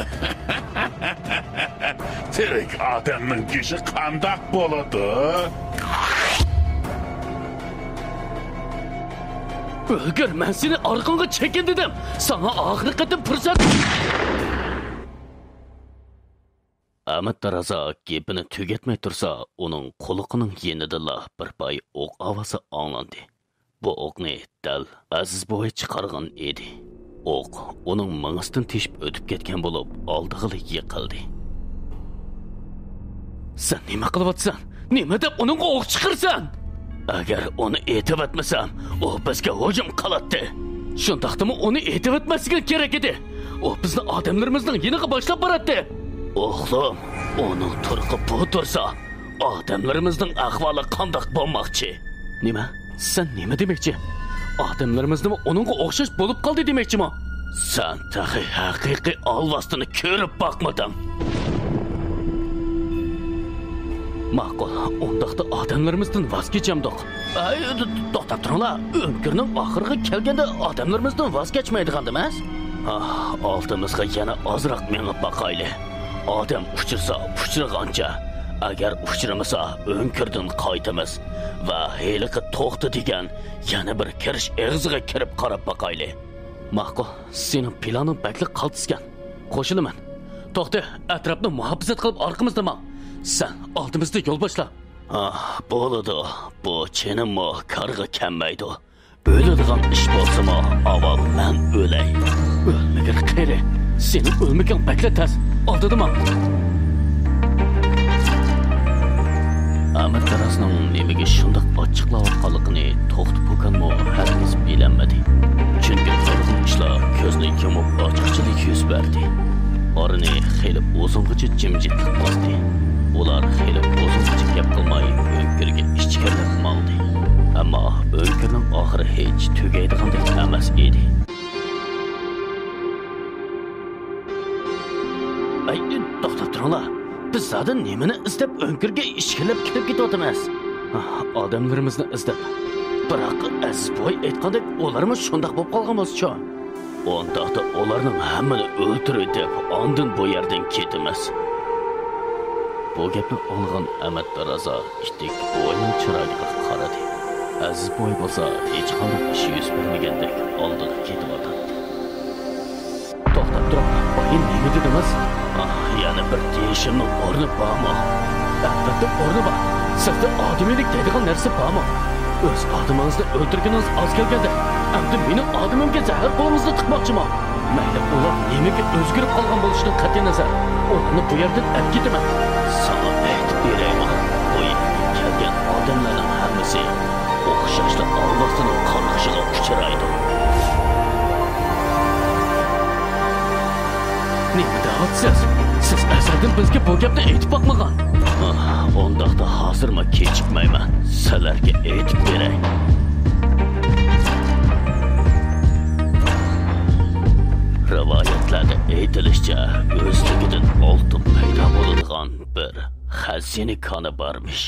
تىرىك ئادەمنىڭ گۆشى قانداق بولىدۇ؟ ئۆلگۈر، مەن سېنى ئارقاڭغا چېكىن دېدىم. ساڭا ئاخىرقى قېتىم پۇرسەت. ئەمەت رازا گېپىنى تۈگەتمەي تۇرسا، ئۇنىڭ قۇلىقىنىڭ يېنىدىلا بىر پاي ئوق ئاۋازى ئاڭلاندى. بۇ ئوقنى دەل ئەزىز بوۋاي چىقارغان ئىدى. ئوق ئۇنىڭ مېڭىسىدىن تېشىپ ئۆتۈپ كەتكەن بولۇپ، ئالدىغىلا يىقىلدى. سەن نېمە قىلىۋاتىسەن؟ نېمە دەپ ئۇنىڭغا ئوق چىقىرىسەن؟ ئەگەر ئۇنى ئېتىۋەتمىسەم، ئۇ بىزگە ھۇجۇم قىلاتتى. شۇنداقتىمۇ ئۇنى ئېتىۋەتمەسلىكىڭ كېرەك ئىدى. ئۇ بىزنى ئادەملىرىمىزنىڭ يېنىغا باشلاپ باراتتى. ئوغلۇم، ئۇنىڭ تۇرقى بۇ تۇرسا، ئادەملىرىمىزنىڭ ئەھۋالى قانداق بولماقچى؟ نېمە؟ سەن نېمە دېمەكچى؟ ئادەملىرىمىزمۇ ئۇنىڭغا ئوخشاش بولۇپ قالدى دېمەكچىمۇ؟ سەن تېخى ھەقىقىي ئالۋاستىنى كۆرۈپ باقمىدىڭ. ماقۇل، ئۇنداقتا ئادەملىرىمىزدىن ۋاز كېچەمدۇق؟ ئەي، تو-، تو-، توختاپ تۇرۇڭلار. ئۆڭكۈرنىڭ ئاخىرىغا كەلگەندە ئادەملىرىمىزدىن ۋاز كەچمەيدىغاندىمىز؟ ئاھ، ئالدىمىزغا يەنە ئازراق مېڭىپ باقايلى. ئادەم ئۇچرىسا ئۇچرىغانچە، ئەگەر ئۇچرىمىسا ئۆڭكۈردىن قايتىمىز ۋە ھېلىقى توختى دېگەن يەنە بىر كىرىش ئېغىزىغا كىرىپ قاراپ باقايلى. ماقۇل، سېنىڭ پىلانىڭ بەكلا قالتىسكەن. قوشۇلىمەن. توختى، ئەتراپنى مۇھاپىزەت قىلىپ ئارقىمىزدا ماڭ. سەن ئالدىمىزدا يول باشلا. ئاھ، بولىدۇ. بۇ چېنىممۇ كارغا كەلمەيدۇ. ئۆلىدىغان ئىش بولسىمۇ، ئاۋۋال مەن ئۆلەي. ئۆلمىگىر قېرى. سېنىڭ ئۆلمىكىڭ بەكلا تەس. ئالدىدا ماڭ. ئەمەت رازنىڭ نېمىگە شۇنداق ئاچچىقلاۋاتقانلىقىنى توختى پوكانمۇ ھەرگىز بىلەلمىدى. چۈنكى نۇرغۇن ئىشلار كۆزنى يۇمۇپ ئاچقۇچىلا يۈز بەردى. ئارىنى خېلى ئۇزۇنغىچە جىمجىتلىق باستى. ئۇلار خېلى ئۇزۇنغىچە گەپ قىلماي، ئۆڭكۈرگە ئىچكىرىلەپ ماڭدى. ئەمما ئۆڭكۈرنىڭ ئاخىرى ھېچ تۈگەيدىغاندەك ئەمەس ئىدى. ئەي، توختاپ تۇرۇڭلار. بىز زادى نېمىنى ئىزدەپ ئۆڭكۈرگە ئىچكىرىلەپ كىرىپ كېتىۋاتىمىز؟ ئادەملىرىمىزنى ئىزدەپ. بىراق، ئەزىز بوۋاي ئېيتقاندەك، ئۇلارمۇ شۇنداق بولۇپ قالغان بولسىچۇ؟ ئۇنداقتا ئۇلارنىڭ ھەممىنى ئۆلتۈرۈۋېتىپ، ئاندىن بۇ يەردىن كېتىمىز. بۇ گەپنى ئاڭلىغان ئەمەت رازا ئىتتىك بوۋاينىڭ چىرايىغا قارىدى. ئەزىز بوۋاي بولسا ھېچقانداق ئىش يۈز بەرمىگەندەك ئالدىغا كېتىۋاتاتتى. توختاپ تۇرۇڭ، بايىن نېمە دېدىڭىز؟ ئاھ، يەنە بىر دېيىشىمنىڭ ئورنى بارمۇ؟ ئەلۋەتتە ئورنى بار. سىزدە ئادىمىيلىك دەيدىغان نەرسە بارمۇ؟ ئۆز ئادىمىڭىزنى ئۆلتۈرگىنىڭىز ئاز كەلگەندە، ئەمدى مېنىڭ ئادىمىمگە زەھەر قولىمىزنى تىقماقچىمۇ؟ مەيلى، ئۇلار نېمىگە ئۆزگىرىپ قالغان بولۇشىدىن قەتئىينەزەر، ئۇلارنى بۇ يەردىن ئەپ كېتىمەن. ساڭا ئېيتىپ بېرەيمۇ، بۇ يەرگە كەلگەن ئادەملەرنىڭ ھەممىسى ئوخشاشلا ئالۋاستىنىڭ قارغىشىغا ئۇچرايدۇ. نېمە دەۋاتىسىز؟ سىز ئەزەلدىن بىزگە بۇ گەپنى ئېيتىپ باقمىغان. ئۇنداقتا ھازىرمۇ كېچىكمەيمەن، سىلەرگە ئېيتىپ بېرەي. رىۋايەتلەردە ئۆزلۈكىدىن ئالتۇن پەيدا بولىدىغان بىر خەزىنە كانى بارمىش.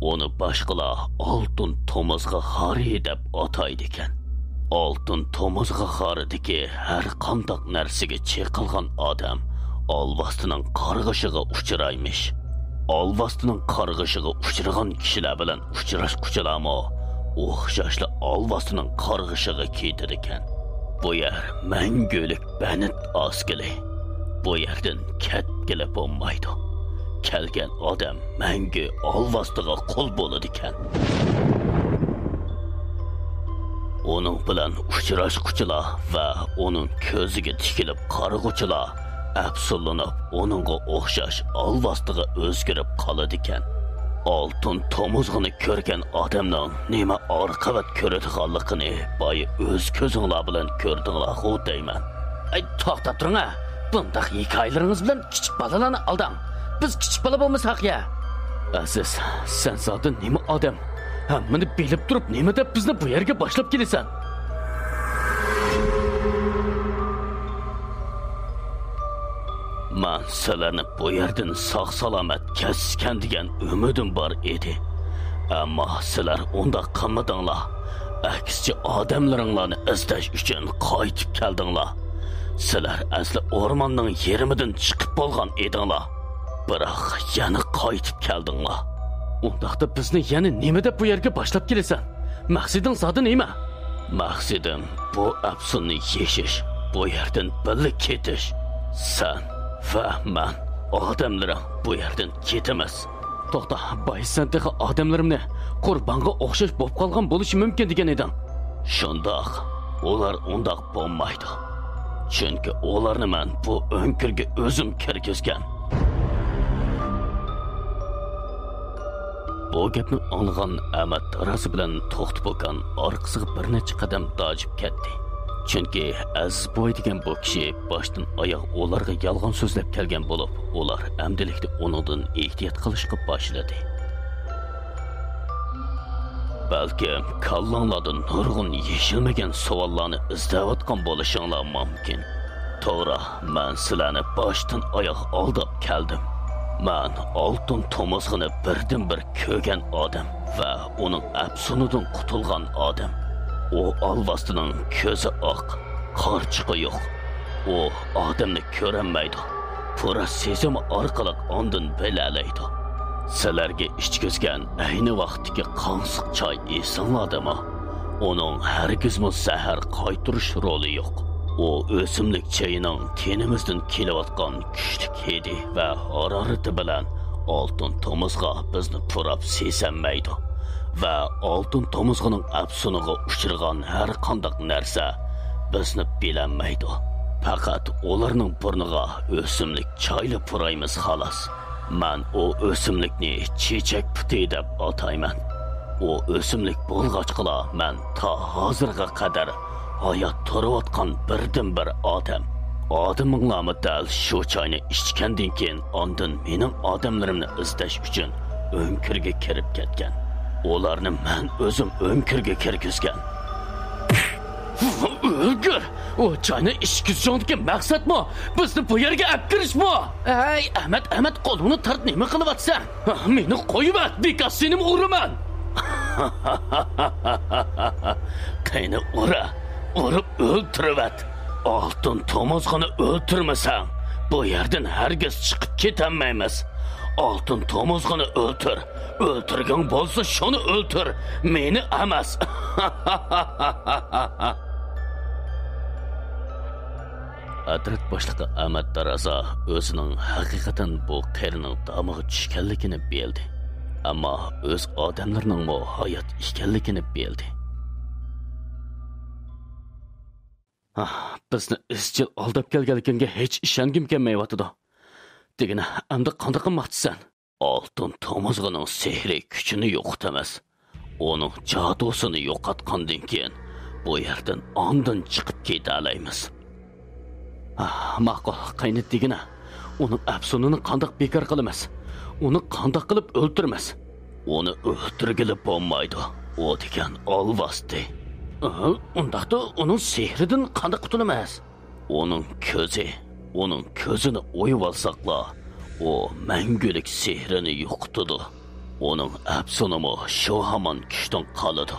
ئۇنى باشقىلار ئالتۇن تومۇزغا غارى دەپ ئاتايدىكەن. ئالتۇن تومۇزغا غارىدىكى ھەر قانداق نەرسىگە چېقىلغان ئادەم ئالۋاستىنىڭ قارغىشىغا ئۇچرايمىش. ئالۋاستىنىڭ قارغىشىغا ئۇچرىغان كىشىلەر بىلەن ئۇچراشقۇچىلارمۇ ئوخشاشلا ئالۋاستىنىڭ قارغىشىغا كېتىدىكەن. بۇ يەر مەڭگۈلۈك بەنت ئاسكىلى. بۇ يەردىن كەتكىلى بولمايدۇ. كەلگەن ئادەم مەڭگۈ ئالۋاستىغا قۇل بولىدىكەن. ئۇنىڭ بىلەن ئۇچراشقۇچىلار ۋە ئۇنىڭ كۆزىگە تىكىلىپ قارىغۇچىلار ئەپسۇنلىنىپ، ئۇنىڭغا ئوخشاش ئالۋاستىغا ئۆزگىرىپ قالىدىكەن. ئالتۇن تومۇزغىنى كۆرگەن ئادەمنىڭ نېمە ئاقىۋەت كۆرىدىغانلىقىنى بايا ئۆز كۆزۈڭلار بىلەن كۆردۈڭلارغۇ دەيمەن. ئەي، توختاپ تۇرۇڭ ھە! بۇنداق ھېكايىلىرىڭىز بىلەن كىچىك بالىلارنى ئالداڭ. بىز كىچىك بالا بولمىساق يا. ئەزىز، سەن زادى نېمە ئادەم؟ ھەممىنى بىلىپ تۇرۇپ نېمە دەپ بىزنى بۇ يەرگە باشلاپ كېلىسەن؟ مەن سىلەرنى بۇ يەردىن ساق-سالامەت كەتسىكەن دېگەن ئۈمىدىم بار ئىدى. ئەمما سىلەر ئۇنداق قىلمىدىڭلار. ئەكسىچە ئادەملىرىڭلارنى ئىزدەش ئۈچۈن قايتىپ كەلدىڭلار. سىلەر ئەسلى ئورماننىڭ يېرىمىدىن چىقىپ بولغان ئىدىڭلار. بىراق يەنە قايتىپ كەلدىڭلار. ئۇنداقتا بىزنى يەنە نېمە دەپ بۇ يەرگە باشلاپ كېلىسەن؟ مەقسىتىڭ زادى نېمە؟ مەقسىتىم بۇ ئەپسۇننى يېشىش، بۇ يەردىن بىللە كېتىش. سەن ۋە مەن، ئادەملىرىڭ بۇ يەردىن كېتىمىز. توختا، بايا سەن تېخى ئادەملىرىمنى قۇربانغا ئوخشاش بولۇپ قالغان بولۇشى مۇمكىن دېگەن ئىدىڭ. شۇنداق، ئۇلار ئۇنداق بولمايدۇ. چۈنكى ئۇلارنى مەن بۇ ئۆڭكۈرگە ئۆزۈم كىرگۈزگەن. بۇ گەپنى ئاڭلىغان ئەمەت دادىسى بىلەن توختى پوكان ئارقىسىغا بىر نەچچە قەدەم داجىپ كەتتى. چۈنكى ئەزىز بوۋاي دېگەن بۇ كىشى باشتىن ئاياغ ئۇلارغا يالغان سۆزلەپ كەلگەن بولۇپ، ئۇلار ئەمدىلىكتە ئۇنىڭدىن ئېھتىيات قىلىشقا باشلىدى. بەلكىم كاللاڭلاردا نۇرغۇن يېشىلمىگەن سوئاللارنى ئىزدەۋاتقان بولۇشۇڭلار مۇمكىن. توغرا، مەن سىلەرنى باشتىن ئاياغ ئالداپ كەلدىم. مەن ئالتۇن تومۇزغىنى بىردىنبىر كۆرگەن ئادەم ۋە ئۇنىڭ ئەپسۇنىدىن قۇتۇلغان ئادەم. ئۇ ئالۋاستىنىڭ كۆزى ئاق، قارچۇقى يوق. ئۇ ئادەمنى كۆرەلمەيدۇ. پۇراش سېزىمى ئارقىلىق ئاندىن بىلەلەيدۇ. سىلەرگە ئىچكۈزگەن ئەينى ۋاقىتتىكى قاڭسىق چاي ئېسىڭلاردىمۇ؟ ئۇنىڭ ھەرگىزمۇ زەھەر قايتۇرۇش رولى يوق. ئۇ ئۆسۈملۈك چېيىنىڭ تېنىمىزدىن كېلىۋاتقان كۈچلۈك ھىدى ۋە ھارارىتى بىلەن ئالتۇن تومۇزغا بىزنى پۇراپ سېسەنمەيدۇ. ۋە ئالتۇن تومۇزغىنىڭ ئەپسۇنىغا ئۇچرىغان ھەر قانداق نەرسە بىزنى بىلەلمەيدۇ. پەقەت ئۇلارنىڭ بۇرنىغا ئۆسۈملۈك چايلا پۇرايمىز، خالاس. مەن ئۇ ئۆسۈملۈكنى چېچەك پۇتى دەپ ئاتايمەن. ئۇ ئۆسۈملۈك بولغاچقىلا، مەن تا ھازىرغا قەدەر ھايات تۇرۇۋاتقان بىردىنبىر ئادەم. ئادىمىڭلارمۇ دەل شۇ چاينى ئىچكەندىن كېيىن، ئاندىن مېنىڭ ئادەملىرىمنى ئىزدەش ئۈچۈن ئۆڭكۈرگە كىرىپ كەتكەن. ئۇلارنى مەن ئۆزۈم ئۆڭكۈرگە كىرگۈزگەن. ئۆلتۈر! ئۇ چاينى ئىچكۈزۈشۈڭدىكى مەقسەتمۇ، بىزنى بۇ يەرگە ئەپ كىرىشمۇ؟ ھەي، ئەمەت، ئەمەت، قولۇڭنى تارت، نېمە قىلىۋاتىسەن؟ مېنى قويۇۋەت، بىكاس سېنىمۇ ئۇرىمەن! قېنى ئۇرا، ئۇرۇپ ئۆلتۈرۈۋەت! ئالتۇن تومۇزغىنى ئۆلتۈرمىسەڭ، بۇ يەردىن ھەرگىز چىقىپ كېتەلمەيمىز. ئالتۇن تومۇزغىنى ئۆلتۈر! ئۆلتۈرگۈڭ بولسا شۇنى ئۆلتۈر، مېنى ئەمەس! ئەترەت باشلىقى ئەمەت دارازا ئۆزىنىڭ ھەقىقەتەن بۇ قېرىنىڭ دامىغا چۈشكەنلىكىنى بىلدى. ئەمما ئۆز ئادەملىرىنىڭمۇ ھايات ئىكەنلىكىنى بىلدى. ھا، بىزنى ئىزچىل ئالداپ كەلگەنلىكىڭگە ھېچ ئىشەنگۈم كەلمەيۋاتىدۇ. دېگىنە، ئەمدى قانداق قىلماقچىسەن؟ ئالتۇن تومۇزغىنىڭ سېھرىي كۈچىنى يوقىتىمىز. ئۇنىڭ جادۇسىنى يوقاتقاندىن كېيىن، بۇ يەردىن ئاندىن چىقىپ كېتەلەيمىز. ئاھ، ماقۇل، قېنى دېگىنە، ئۇنىڭ ئەپسۇنىنى قانداق بىكار قىلىمىز؟ ئۇنى قانداق قىلىپ ئۆلتۈرىمىز؟ ئۇنى ئۆلتۈرگىلى بولمايدۇ. ئۇ دېگەن ئالۋاستى. ئۇ، ئۇنداقتا ئۇنىڭ سېھرىدىن قانداق قۇتۇلىمىز؟ ئۇنىڭ كۆزى ئۇنىڭ كۆزىنى ئويۇۋالساقلا، ئۇ مەڭگۈلۈك سېھرىنى يوقىتىدۇ. ئۇنىڭ ئەپسۇنىمۇ شۇ ھامان كۈچتىن قالىدۇ.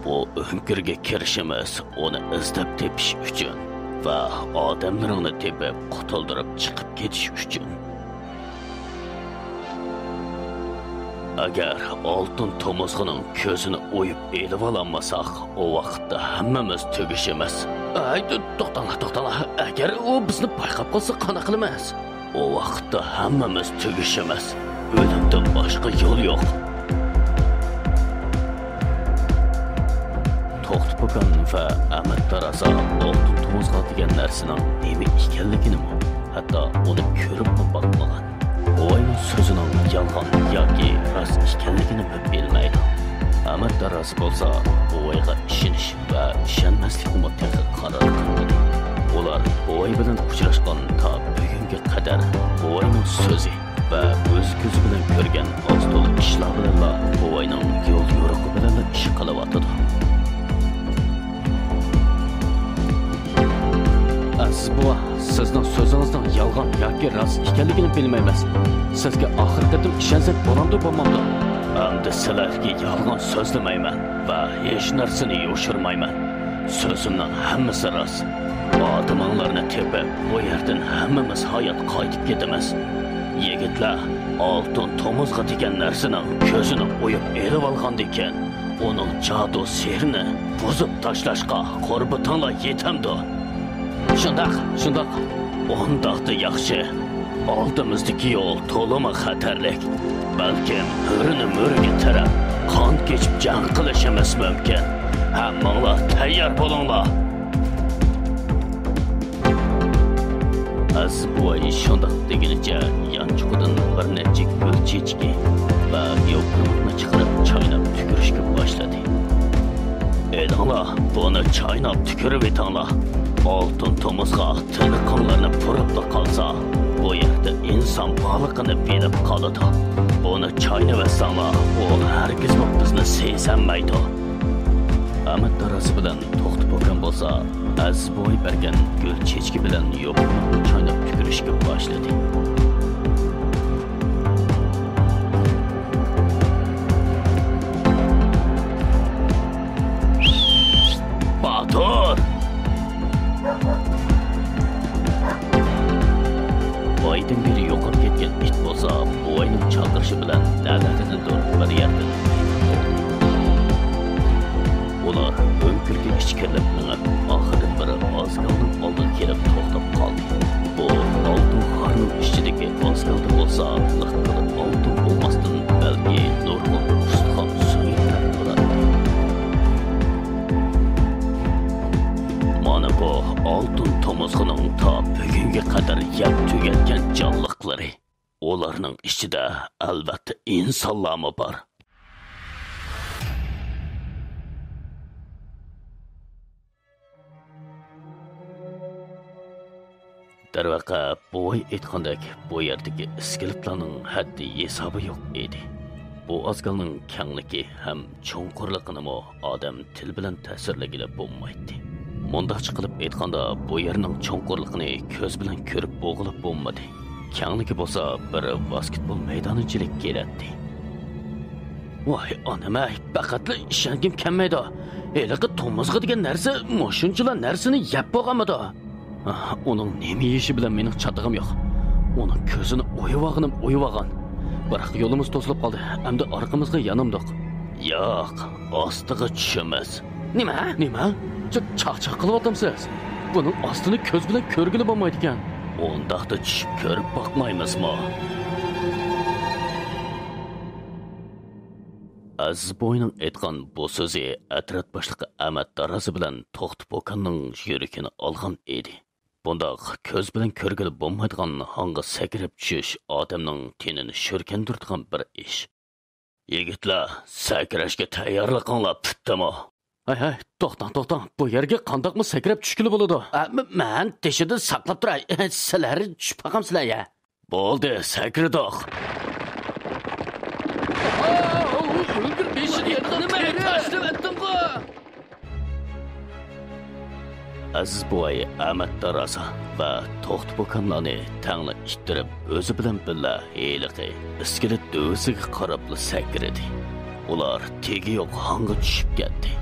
بۇ ئۆڭكۈرگە كىرىشىمىز ئۇنى ئىزدەپ تېپىش ئۈچۈن ۋە ئادەملىرىڭنى تېپىپ قۇتۇلدۇرۇپ چىقىپ كېتىش ئۈچۈن. ئەگەر ئالتۇن تومۇزغىنىڭ كۆزىنى ئويۇپ ئېلىۋالالمىساق، ئۇ ۋاقىتتا ھەممىمىز تۈگىشىمىز. ئەي، تو-، توختاڭلار، توختاڭلار. ئەگەر ئۇ بىزنى بايقاپ قالسا، قانداق قىلىمىز؟ ئۇ ۋاقىتتا ھەممىمىز تۈگىشىمىز. ئۆلۈمدىن باشقا يول يوق. توختى پوكان ۋە ئەمەت تارازا ئالتۇن تومۇزغا دېگەن نەرسىنىڭ نېمە ئىكەنلىكىنىمۇ، ھەتتا ئۇنى كۆرۈپمۇ باقمىغان. بوۋاينىڭ سۆزىنىڭ يالغان ياكى راست ئىكەنلىكىنىمۇ بىلمەيدۇ. ئەمەت تارازا بولسا بوۋايغا ئىشىنىش ۋە ئىشەنمەسلىككىمۇ تېخى قارار قىلمىدى. ئۇلار بوۋاي بىلەن ئۇچراشقان تا بۈگۈنگە قەدەر بوۋاينىڭ سۆزى ۋە ئۆز كۆزى بىلەن كۆرگەن ئاز-تولا ئىشلار بىلەنلا بوۋاينىڭ يول-يورۇقى بىلەنلا ئىش قىلىۋاتىدۇ. ئەزىز بوۋا، سىزنىڭ سۆزىڭىزنىڭ يالغان ياكى راست ئىكەنلىكىنى بىلمەيمىز. سىزگە ئاخىرقى قېتىم ئىشەنسەك بولامدۇ، بولمامدۇ؟ ئەمدى سىلەرگە يالغان سۆزلىمەيمەن ۋە ھېچ نەرسىنى يوشۇرمايمەن. سۆزۈمنىڭ ھەممىسى راست. ئادىمىڭلارنى تېپىپ، بۇ يەردىن ھەممىمىز ھايات قايتىپ كېتىمىز. يىگىتلەر، ئالتۇن تومۇزغا دېگەن نەرسىنىڭ كۆزىنى ئويۇپ ئېلىۋالغاندىكىن، ئۇنىڭ جادۇ سېھرىنى بۇزۇپ تاشلاشقا قۇربىتىڭلار يېتەمدۇ؟ شۇنداق، شۇنداق. ئۇنداقتا ياخشى. ئالدىمىزدىكى يول تولىمۇ خەتەرلىك. بەلكىم بۆرىنى مۈرىگە تىرەپ، قان كېچىپ جەڭ قىلىشىمىز مۇمكىن. ھەممىڭلار تەييار بولۇڭلار. ئەزىز بوۋاي شۇنداق دېگىنىچە يانچۇقىدىن بىر نەچچە گۈل چېچىكى ۋە يوپۇرماقنى چىقىرىپ چايناپ تۈكۈرۈشكە باشلىدى. ئېلىڭلار، بۇنى چايناپ تۈكۈرۈۋېتىڭلار. ئالتۇن تومۇزغا تىنىقىڭلارنى پۇراپلا قالسا، بۇ يەردە ئىنسان بارلىقىنى بىلىپ قالىدۇ. بۇنى چاينىۋەتسەڭلار، ئۇ ھەرگىزمۇ بىزنى سېزەلمەيدۇ. ئەمەت تارازا بىلەن توختى پوكان بولسا، ئەزىز بوۋاي بەرگەن گۈل چېچىكى بىلەن يوپۇرماقنى چايناپ تۈكۈرۈشكە باشلىدى. باتۇر! بايىدىن بېرى يوقاپ كەتكەن ئىت بولسا، بوۋاينىڭ چاقىرىشى بىلەن دەلدىدىن تۇرۇپ بىر يەردىن. ئۇلار ئۆڭكۈرگە ئىچكىرىلەپ مېڭىپ، ئاخىرى بىر ئازگالنىڭ ئالدىغا كېلىپ توختاپ قالدى. بۇ ئالتۇن غارنىڭ ئىچىدىكى ئازگالدا بولسا، لىققىدە ئالتۇن بولماستىن، بەلكى نۇرغۇن ئۇستىخان سۆڭەكلەر تۇراتتى. مانا بۇ ئالتۇن تومۇزغىنىڭ تا بۈگۈنگە قەدەر يەپ تۈگەتكەن جانلىقلىرى. ئۇلارنىڭ ئىچىدە، ئەلۋەتتە، ئىنسانلارمۇ بار. دەرۋەقە، بوۋاي ئېيتقاندەك، بۇ يەردىكى ئىسكىلىتلارنىڭ ھەددى-ھېسابى يوق ئىدى. بۇ ئازگالنىڭ كەڭلىكى ھەم چوڭقۇرلۇقىنىمۇ ئادەم تىل بىلەن تەسۋىرلىگىلى بولمايتتى. مۇنداقچە قىلىپ ئېيتقاندا، بۇ يەرنىڭ چوڭقۇرلۇقىنى كۆز بىلەن كۆرۈپ بولغىلى بولمىدى. كەڭلىكى بولسا بىر ۋاسكېتبول مەيدانىنچىلىك كېلەتتى. ۋاي ئانام-ئەي، پەقەتلا ئىشەنگۈم كەلمەيدۇ. ھېلىقى تومۇزغا دېگەن نەرسە مۇشۇنچىلا نەرسىنى يەپ بولغانمىدۇ؟ ئۇنىڭ نېمە يېيىشى بىلەن مېنىڭ چاتىقىم يوق. ئۇنىڭ كۆزىنى ئويۇۋالغىنىم ئويۇۋالغان. بىراق يولىمىز توسۇلۇپ قالدى. ئەمدى ئارقىمىزغا يانامدۇق. ياق، ئاستىغا چۈشىمىز. نېمە؟ نېمە؟ چا-، چاقچاق قىلىۋاتامسىز؟ بۇنىڭ ئاستىنى كۆز بىلەن كۆرگىلى بولمايدىكەن. ئۇنداقتا چۈشۈپ كۆرۈپ باقمايمىزمۇ؟ ئەزىز بوۋاينىڭ ئېيتقان بۇ سۆزى ئەترەت باشلىقى ئەمەت تارازا بىلەن توختى پوكاننىڭ يۈرىكىنى ئالغان ئىدى. بۇنداق كۆز بىلەن كۆرگىلى بولمايدىغان ھاڭغا سەكرەپ چۈشۈش ئادەمنىڭ تېنىنى شۈركەندۈرىدىغان بىر ئىش. يىگىتلەر، سەكرەشكە تەييارلىقىڭلار پۈتتىمۇ؟ ھەي، ھەي، توختاڭ، توختاڭ. بۇ يەرگە قانداقمۇ سەكرەپ چۈشكىلى بولىدۇ؟ ئە، م-، مەن تېشىدا ساقلاپ تۇراي. سىلەر چۈشۈپ قالغانسىلەر يا. بولدى، سەكرىدۇق. ئاۋۇ، ئۆلگۈر بېشىنى يەتكىنىمەن، تاشلىۋەتتىڭغۇ. ئەزىز بوۋاي ئەمەتتە رازا ۋە توختى پوكانلارنى تەڭلا ئىتتىرىپ، ئۆزى بىلەن بىللە ھېلىقى ئىسكىلىت دۆۋىسىگە قاراپلا سەكرىدى. ئۇلار تېگى يوق ھاڭغا چۈشۈپ كەتتى.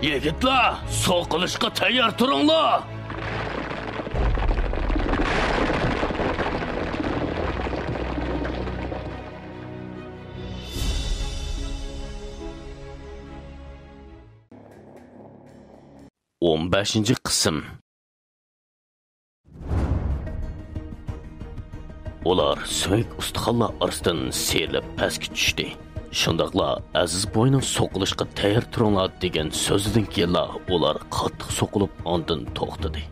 يىگىتلەر، سوقۇلۇشقا تەييار تۇرۇڭلار! ئون بەشىنچى قىسىم. ئۇلار سۆڭەك ئۇستىخانلار ئارىسىدىن سىيرىلىپ پەسكە چۈشتى. شۇنداقلا ئەزىز بوۋاينىڭ سوقۇلۇشقا تەييار تۇرۇڭلار دېگەن سۆزىدىن كېيىنلا ئۇلار قاتتىق سوقۇلۇپ ئاندىن توختىدى.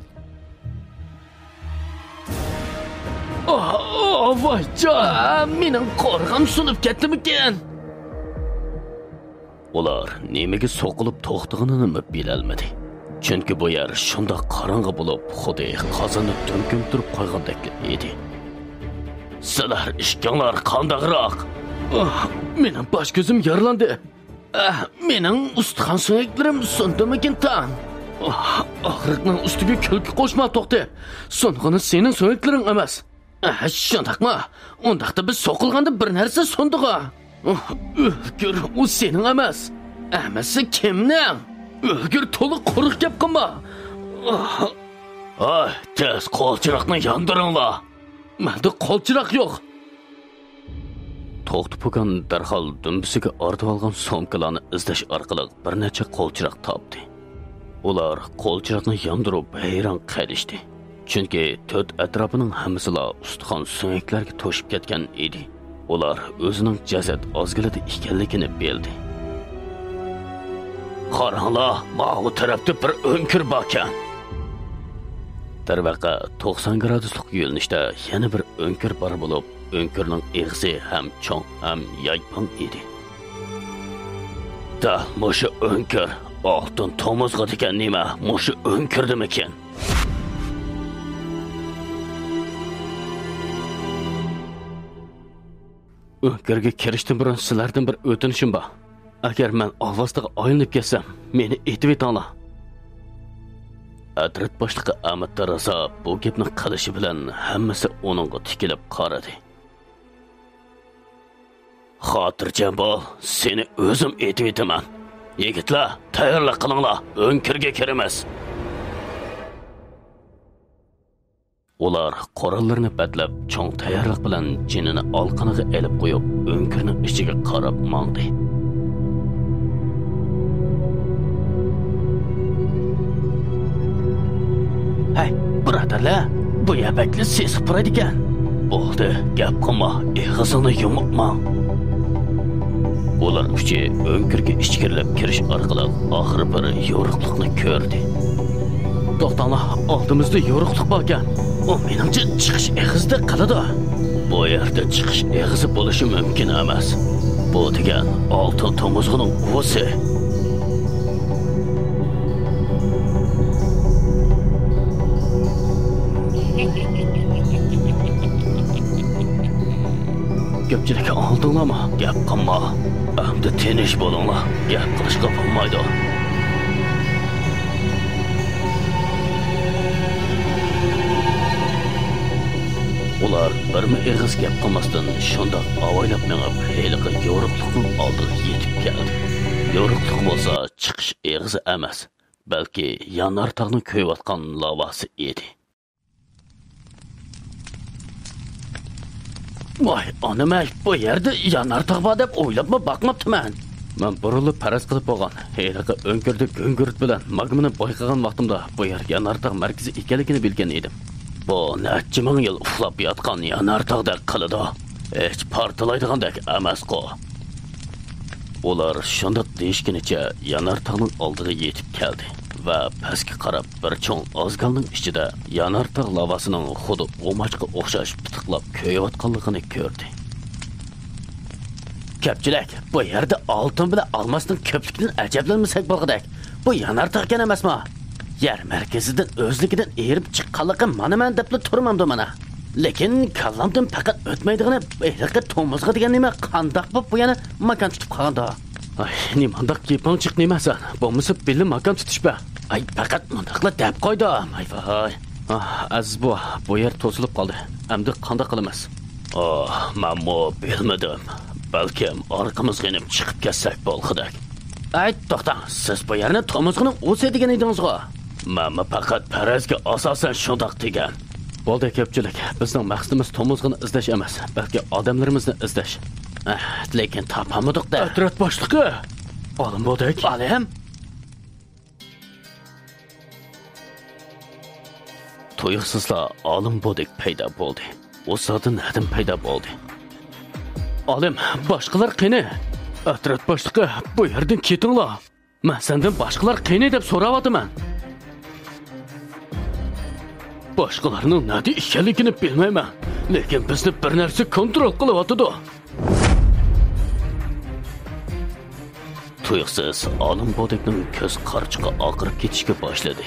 ئاھ، ئاھ، ۋايجان، مېنىڭ قورغام سۇنۇپ كەتتىمىكىن؟ ئۇلار نېمىگە سوقۇلۇپ توختىغىنىنىمۇ بىلەلمىدى. چۈنكى بۇ يەر شۇنداق قاراڭغۇ بولۇپ، خۇددى قازاننى دۈم كۆمتۈرۈپ قويغاندەك ئىدى. سىلەر ئىككىڭلار قانداقراق؟ ئاھ، مېنىڭ باش كۆزۈم يارىلاندى. ئاھ، مېنىڭ ئۇستىخان سۆڭەكلىرىم سۇندىمىكىن تاڭ؟ ئاھ، ئاغرىقنىڭ ئۈستىگە كۈلكە قوشما، توختى. سۇنغىنى سېنىڭ سۆڭەكلىرىڭ ئەمەس. ئە، شۇنداقمۇ؟ ئۇنداقتا بىز سوقۇلغاندا بىر نەرسە سۇندىغۇ. ئۆلگۈر، ئۇ سېنىڭ ئەمەس. ئەمەسە كىمنىڭ؟ ئۆلگۈر، تولا قۇرۇق گەپ قىلما. ھاي، تېز قول چىراغنى ياندۇرۇڭلار. مەندە قول چىراغ يوق. توختى پوكان دەرھال دۈمبىسىگە ئارتىۋالغان سومكىلارنى ئىزدەش ئارقىلىق بىر نەچچە قول چىراغ تاپتى. ئۇلار قول چىراغنى ياندۇرۇپ ھەيران قېلىشتى. چۈنكى تۆت ئەتراپىنىڭ ھەممىسىلا ئۇستىخان سۆڭەكلەرگە توشۇپ كەتكەن ئىدى. ئۇلار ئۆزىنىڭ جەسەت ئازگىلىدا ئىكەنلىكىنى بىلدى. قاراڭلار، ماۋۇ تەرەپتە بىر ئۆڭكۈر باركەن. دەرۋەقە، توقسان گرادۇسلۇق يۆنىلىشتە يەنە بىر ئۆڭكۈر بار بولۇپ، ئۆڭكۈرنىڭ ئېغىزى ھەم چوڭ، ھەم يايپاڭ ئىدى. دەل مۇشۇ ئۆڭكۈر، ئالتۇن تومۇزغا دېگەن نېمە مۇشۇ ئۆڭكۈردىمىكىن؟ ئۆڭكۈرگە كىرىشتىن بۇرۇن سىلەردىن بىر ئۆتۈنۈشۈم بار. ئەگەر مەن ئالۋاستىغا ئايلىنىپ كەتسەم، مېنى ئېتىۋېتىڭلار. ئەترەت باشلىقى ئەمەتتە رازا بۇ گەپنى قىلىشى بىلەن ھەممىسى ئۇنىڭغا تىكىلىپ قارىدى. خاتىرجەم بول، سېنى ئۆزۈم ئېتىۋېتىمەن. يىگىتلەر، تەييارلىق قىلىڭلار، ئۆڭكۈرگە كىرىمىز. ئۇلار قوراللىرىنى بەتلەپ، چوڭ تەييارلىق بىلەن جېنىنى ئالىقىنىغا ئېلىپ قويۇپ، ئۆڭكۈرنىڭ ئىچىگە قاراپ ماڭدى. ھەي، بۇرادەرلەر، بۇ يەر بەكلا سېسىق پۇرايدىكەن. بولدى، گەپ قىلما، ئېغىزىڭنى يۇمۇپ ماڭ. ئۇلار ئۈچى ئۆڭكۈرگە ئىچكىرىلەپ كىرىش ئارقىلىق ئاخىرى بىر يورۇقلۇقنى كۆردى. توختاڭلار، ئالدىمىزدا يورۇقلۇق باركەن. ئۇ مېنىڭچە چىقىش ئېغىزىدەك قىلىدۇ. بۇ يەردە چىقىش ئېغىزى بولۇشى مۇمكىن ئەمەس. بۇ دېگەن ئالتۇن تومۇزغىنىڭ ئۇۋىسى. كۆپچىلىك، ئاڭلىدىڭلارمۇ؟ گەپ قىلما. ئەمدى تىنچ بولۇڭلار. گەپ قىلىشقا بولمايدۇ. ئۇلار بىرمۇ ئېغىز گەپ قىلماستىن، شۇنداق ئاۋايلاپ مېڭىپ، ھېلىقى يورۇقلۇقنىڭ ئالدىغا يېتىپ كەلدى. يورۇقلۇق بولسا چىقىش ئېغىزى ئەمەس، بەلكى يانارتاغنىڭ كۆيۈۋاتقان لاۋاسى ئىدى. ۋاي ئانىمەي، بۇ يەردە يانارتاغ بار دەپ ئويلاپمۇ باقماپتىمەن. مەن بۇرۇنلا پەرەز قىلىپ بولغان، ھېلىقى ئۆڭكۈردە گۈڭگۈرت بىلەن ماگمىنى بايقىغان ۋاقتىمدا بۇ يەر يانارتاغ مەركىزى ئىكەنلىكىنى بىلگەن ئىدىم. بۇ نەچچە مىڭ يىل ئۇخلاپ ياتقان يانارتاغدەك قىلىدۇ. ھېچ پارتلايدىغاندەك ئەمەسقۇ. ئۇلار شۇنداق دېيىشكىنىچە يانارتاغنىڭ ئالدىغا يېتىپ كەلدى ۋە پەسكە قاراپ بىر چوڭ ئازگالنىڭ ئىچىدە يانارتاغ لاۋاسىنىڭ خۇددى ئۇماچقا ئوخشاش پىتىقلاپ كۆيۈۋاتقانلىقىنى كۆردى. كۆپچىلىك، بۇ يەردە ئالتۇن بىلەن ئالماسنىڭ كۆپلۈكىدىن ئەجەبلەنمىسەك بولغۇدەك. بۇ يانارتاغ ئىكەن ئەمەسمۇ؟ يەر مەركىزىدىن ئۆزلۈكىدىن ئېرىپ چىققانلىقى مانا مەن دەپلا تۇرمامدۇ مانا. لېكىن كاللامدىن پەقەت ئۆتمەيدىغىنى، ھېلىقى تومۇزغا دېگەن نېمە قانداق بولۇپ بۇ يەنە ماكان تۇتۇپ قالغاندۇ؟ ئاي، نېمانداق يېپىڭچىق نېمە سەن؟ بولمىسا بىللە ماكان تۇتۇش بەر. ئاي، پەقەت مۇنداقلا دەپ قويدۇم. ئاي ۋاي. ئاھ، ئەزىز بوۋا، بۇ يەر توسۇلۇپ قالدى. ئەمدى قانداق قىلىمىز؟ ئاھ، مەنمۇ بىلمىدىم. بەلكىم ئارقىمىزغا يېنىپ چىقىپ كەتسەك بولغۇدەك. ئەي، توختاڭ، سىز بۇ يەرنى تومۇزغىنىڭ ئۇۋىسى دېگەن ئىدىڭىزغۇ؟ مەنمۇ پەقەت پەرەزگە ئاساسەن شۇنداق دېگەن. بولدى، كۆپچىلىك، بىزنىڭ مەقسىتىمىز تومۇزغىنى ئىزدەش ئەمەس، بەلكى ئادەملىرىمىزنى ئىزدەش. ئەھ، لېكىن تاپالمىدۇق-دە. ئەترەت باشلىقى! ئالىم بودەك. ئالىم؟ تۇيۇقسىزلا ئالىم بودەك پەيدا بولدى. ئۇ زادى نەدىن پەيدا بولدى؟ ئالىم، باشقىلار قېنى؟ ئەترەت باشلىقى، بۇ يەردىن كېتىڭلار. مەن سەندىن باشقىلار قېنى دەپ سوراۋاتىمەن. باشقىلارنىڭ نەدە ئىكەنلىكىنى بىلمەيمەن، لېكىن بىزنى بىر نەرسە كونترول قىلىۋاتىدۇ. تۇيۇقسىز ئالىم بودەكنىڭ كۆز قارىچۇقى ئاقىرىپ كېتىشكە باشلىدى.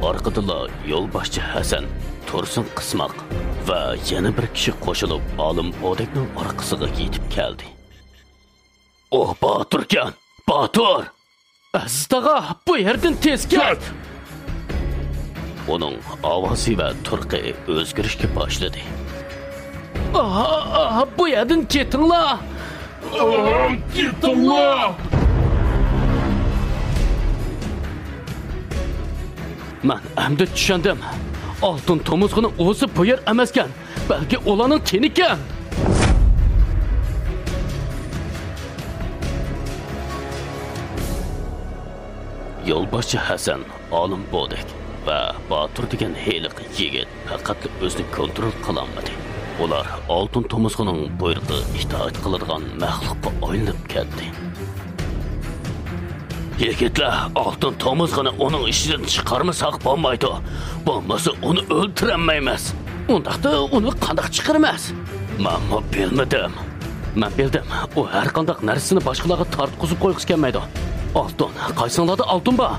ئارقىدىنلا يولباشچى ھەسەن، تۇرسۇن قىسماق ۋە يەنە بىر كىشى قوشۇلۇپ ئالىم بودەكنىڭ ئارقىسىغا يېتىپ كەلدى. ئۇ باتۇركەن، باتۇر! ئەزىز تاغا، بۇ يەردىن تېز كەت! ئۇنىڭ ئاۋازى ۋە تۇرقى ئۆزگىرىشكە باشلىدى. ئاھ، ئاھ، بۇ يەردىن كېتىڭلار! ئاھ، كېتىڭلار! مەن ئەمدى چۈشەندىم. ئالتۇن تومۇزغىنىڭ ئۇۋىسى بۇ يەر ئەمەسكەن. بەلكى ئۇلارنىڭ تېنىكەن. يولباشچى ھەسەن، ئالىم بودەك ۋە باتۇر دېگەن ھېلىقى يىگىت پەقەتلا ئۆزىنى كونترول قىلالمىدى. ئۇلار ئالتۇن تومۇزغىنىڭ بۇيرۇقىغا ئىتائەت قىلىدىغان مەخلۇققا ئايلىنىپ كەتتى. يىگىتلەر، ئالتۇن تومۇزغىنى ئۇنىڭ ئىچىدىن چىقارمىساق بولمايدۇ. بولمىسا ئۇنى ئۆلتۈرەلمەيمىز. ئۇنداقتا ئۇنى قانداق چىقىرىمىز؟ مەنمۇ بىلمىدىم. مەن بىلدىم. ئۇ ھەر قانداق نەرسىنى باشقىلارغا تارتقۇزۇپ قويغۇسى كەلمەيدۇ. ئالتۇن، قايسىڭلاردا ئالتۇن بار؟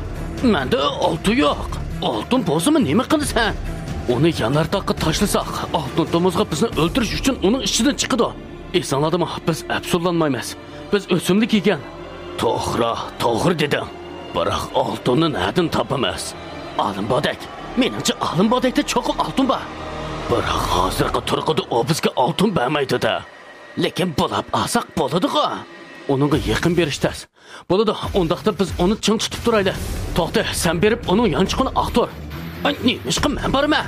مەندە ئالتۇن يوق. ئالتۇن بولسىمۇ نېمە قىلىسەن؟ ئۇنى يانارتاققا تاشلىساق، ئالتۇن تومۇزغا بىزنى ئۆلتۈرۈش ئۈچۈن ئۇنىڭ ئىچىدىن چىقىدۇ. ئېسىڭلاردىمۇ، بىز ئەپسۇسلانمايمىز. بىز ئۆسۈملۈك يېگەن. توغرا، توغرا دېدىڭ. بىراق ئالتۇننى نەدىن تاپىمىز؟ ئالىم بودەك. مېنىڭچە، ئالىم بودەكتە چوقۇم ئالتۇن بار. بىراق ھازىرقى تۇرقىدا ئۇ بىزگە ئالتۇن بەرمەيدۇ-دە. لېكىن بۇلاپ ئالساق بولىدىغۇ. ئۇنىڭغا يېقىن بېرىش تەس. بولىدۇ، ئۇنداقتا بىز ئۇنى چىڭ تۇتۇپ تۇرايلى. توختى، سەن بېرىپ ئۇنىڭ يانچۇقىنى ئاغدۇر. ئاي، نېمىشقا مەن بارىمەن؟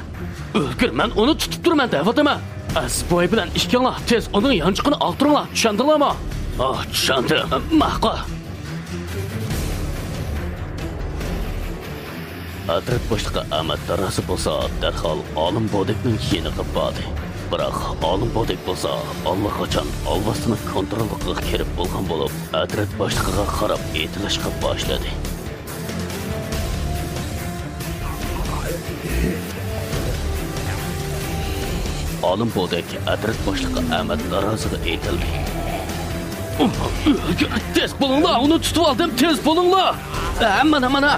ئۆلگۈر، مەن ئۇنى تۇتۇپ تۇرىمەن دەۋاتىمەن. ئەزىز بوۋاي بىلەن ئىككىڭلار تېز ئۇنىڭ يانچۇقىنى ئاغدۇرۇڭلار، چۈشەندىڭلارمۇ؟ ئاھ، چۈشەندىم. ماقۇل. ئەترەت باشلىقى ئەمەت دارازى بولسا دەرھال ئالىم بودەكنىڭ يېنىغا باردى. بىراق ئالىم بودەك بولسا ئاللىقاچان ئالۋاستىنىڭ كونتروللۇقىغا كىرىپ بولغان بولۇپ، ئەترەت باشلىقىغا قاراپ ئېتىلىشقا باشلىدى. ئالىم بودەك ئەترەت باشلىقى ئەمەت دارازىغا ئېتىلدى. تېز بولۇڭلار، ئۇنى تۇتۇۋالدىم، تېز بولۇڭلار! ھە، مانا، مانا!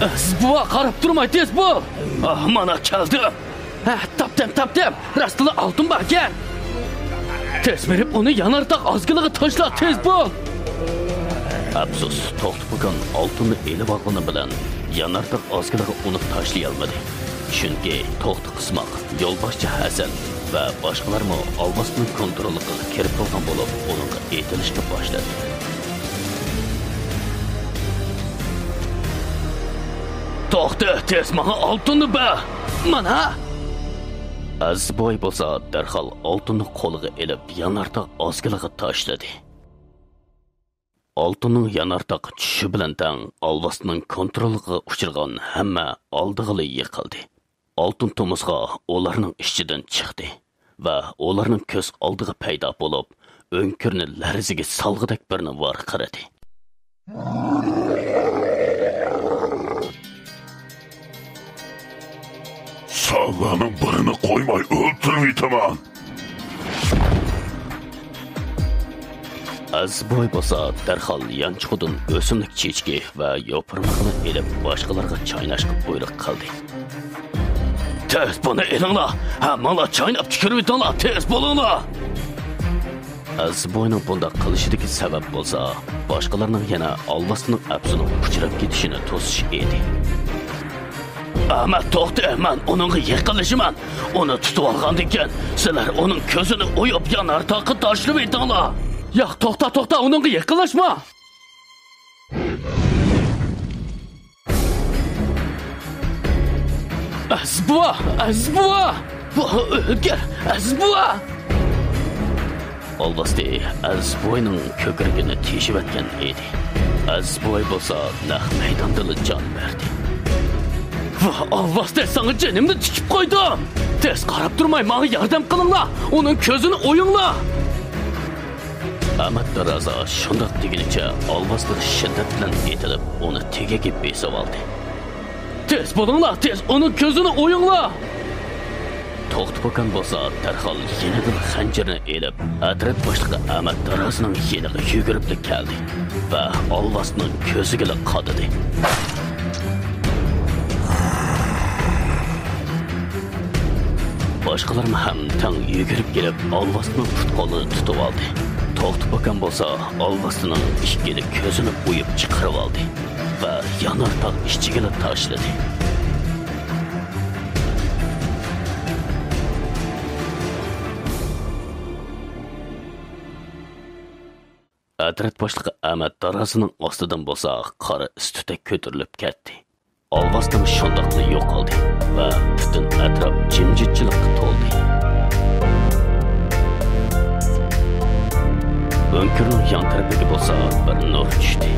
ئەزىز بوۋا، قاراپ تۇرماي، تېز بول! ئاھ، مانا كەلدىم! ھە، تاپتىم، تاپتىم! راستلا ئالتۇن باركەن! تېز بېرىپ ئۇنى يانارتاغ ئازگىلىغا تاشلا، تېز بول! ئەپسۇس، توختى پوكان ئالتۇننى ئېلىۋالغىنى بىلەن يانارتاغ ئازگىلىغا ئۇنى تاشلىيالمىدى. چۈنكى توختى قىسماق، يولباشچى ھەسەن ۋە باشقىلارمۇ ئالۋاستىنىڭ كونتروللۇقىغا كىرىپ بولغان بولۇپ، ئۇنىڭغا ئېتىلىشقا باشلىدى. توختى، تېز ماڭا ئالتۇننى بەر! مانا! ئەزىز بوۋاي بولسا دەرھال ئالتۇننى قولىغا ئېلىپ، يانارتاغ ئازگىلىغا تاشلىدى. ئالتۇننىڭ يانارتاغقا چۈشۈشى بىلەن تەڭ ئالۋاستىنىڭ كونترولىغا ئۇچرىغان ھەممە ئالدىغىلى يىقىلدى. ئالتۇن تومۇزغا ئۇلارنىڭ ئىچىدىن چىقتى ۋە ئۇلارنىڭ كۆز ئالدىغا پەيدا بولۇپ، ئۆڭكۈرنى لەرزىگە سالغۇدەك بىرنى ۋارقىرىدى. سانلارنىڭ بىرىنى قويماي ئۆلتۈرۈۋېتىمەن! ئەزىز بوۋاي بولسا دەرھال يانچۇقىدىن ئۆسۈملۈك چېچىكى ۋە يوپۇرمىقىنى ئېلىپ، باشقىلارغا چايناشقا بۇيرۇق قىلدى. تېز بۇنى ئېلىڭلار! ھەممىڭلار چايناپ تۈكۈرۈۋېتىڭلار! تېز بولۇڭلار! ئەزىز بوۋاينىڭ بۇنداق قىلىشىدىكى سەۋەب بولسا، باشقىلارنىڭ يەنە ئالۋاستىنىڭ ئەپسۇنىڭ ئۇچراپ كېتىشىنى توسۇش ئىدى. ئەمەت، توختى، مەن ئۇنىڭغا يېقىنلىشىمەن. ئۇنى تۇتۇۋالغاندىن كېيىن، سىلەر ئۇنىڭ كۆزىنى ئويۇپ، يانارتاغا تاشلىۋېتىڭلار. ياق، توختا، توختا، ئۇنىڭغا يېقىنلاشما. ئەزىز بوۋا، ئەزىز بوۋا! بوۋا، ئۆلگۈر، ئەزىز بوۋا! ئالۋاستى ئەزىز بوۋاينىڭ كۆكرىكىنى تېشىۋەتكەن ئىدى. ئەزىز بوۋاي بولسا نەق مەيداندىلا جان بەردى. ۋاھ، ئالۋاستى، ساڭا جېنىمنى تىكىپ قويدۇم! تېز قاراپ تۇرماي ماڭا ياردەم قىلىڭلار! ئۇنىڭ كۆزىنى ئويۇڭلار! ئەمەت دارازا شۇنداق دېگىنىچە ئالۋاستىغا شىددەت بىلەن ئېتىلىپ، ئۇنى تېگىگە بېسىۋالدى. تېز بولۇڭلار، تېز ئۇنىڭ كۆزىنى ئويۇڭلار! توختى پوكان بولسا دەرھال يېنىدىن خەنجىرىنى ئېلىپ، ئەترەت باشلىقى ئەمەت دارازىنىڭ يېنىغا يۈگۈرۈپلا كەلدى ۋە ئالۋاستىنىڭ كۆزىگىلا قادىدى. باشقىلارمۇ ھەم تەڭ يۈگۈرۈپ كېلىپ، ئالۋاستىنىڭ پۇت-قولىنى تۇتۇۋالدى. توختى پوكان بولسا ئالۋاستىنىڭ ئىككىلا كۆزىنى ئويۇپ چىقىرىۋالدى ۋە يانارتاغ ئىچىگىلا تاشلىدى. ئەترەت باشلىقى ئەمەت دارازىنىڭ ئاستىدىن بولسا قارا ئىس-تۈتەك كۆتۈرۈلۈپ كەتتى. ئالۋاستىمۇ شۇنداقلا يوقالدى ۋە پۈتۈن ئەتراپ جىمجىتچىلىققا تولدى. ئۆڭكۈرنىڭ يان تەرىپىگە بولسا بىر نۇر چۈشتى.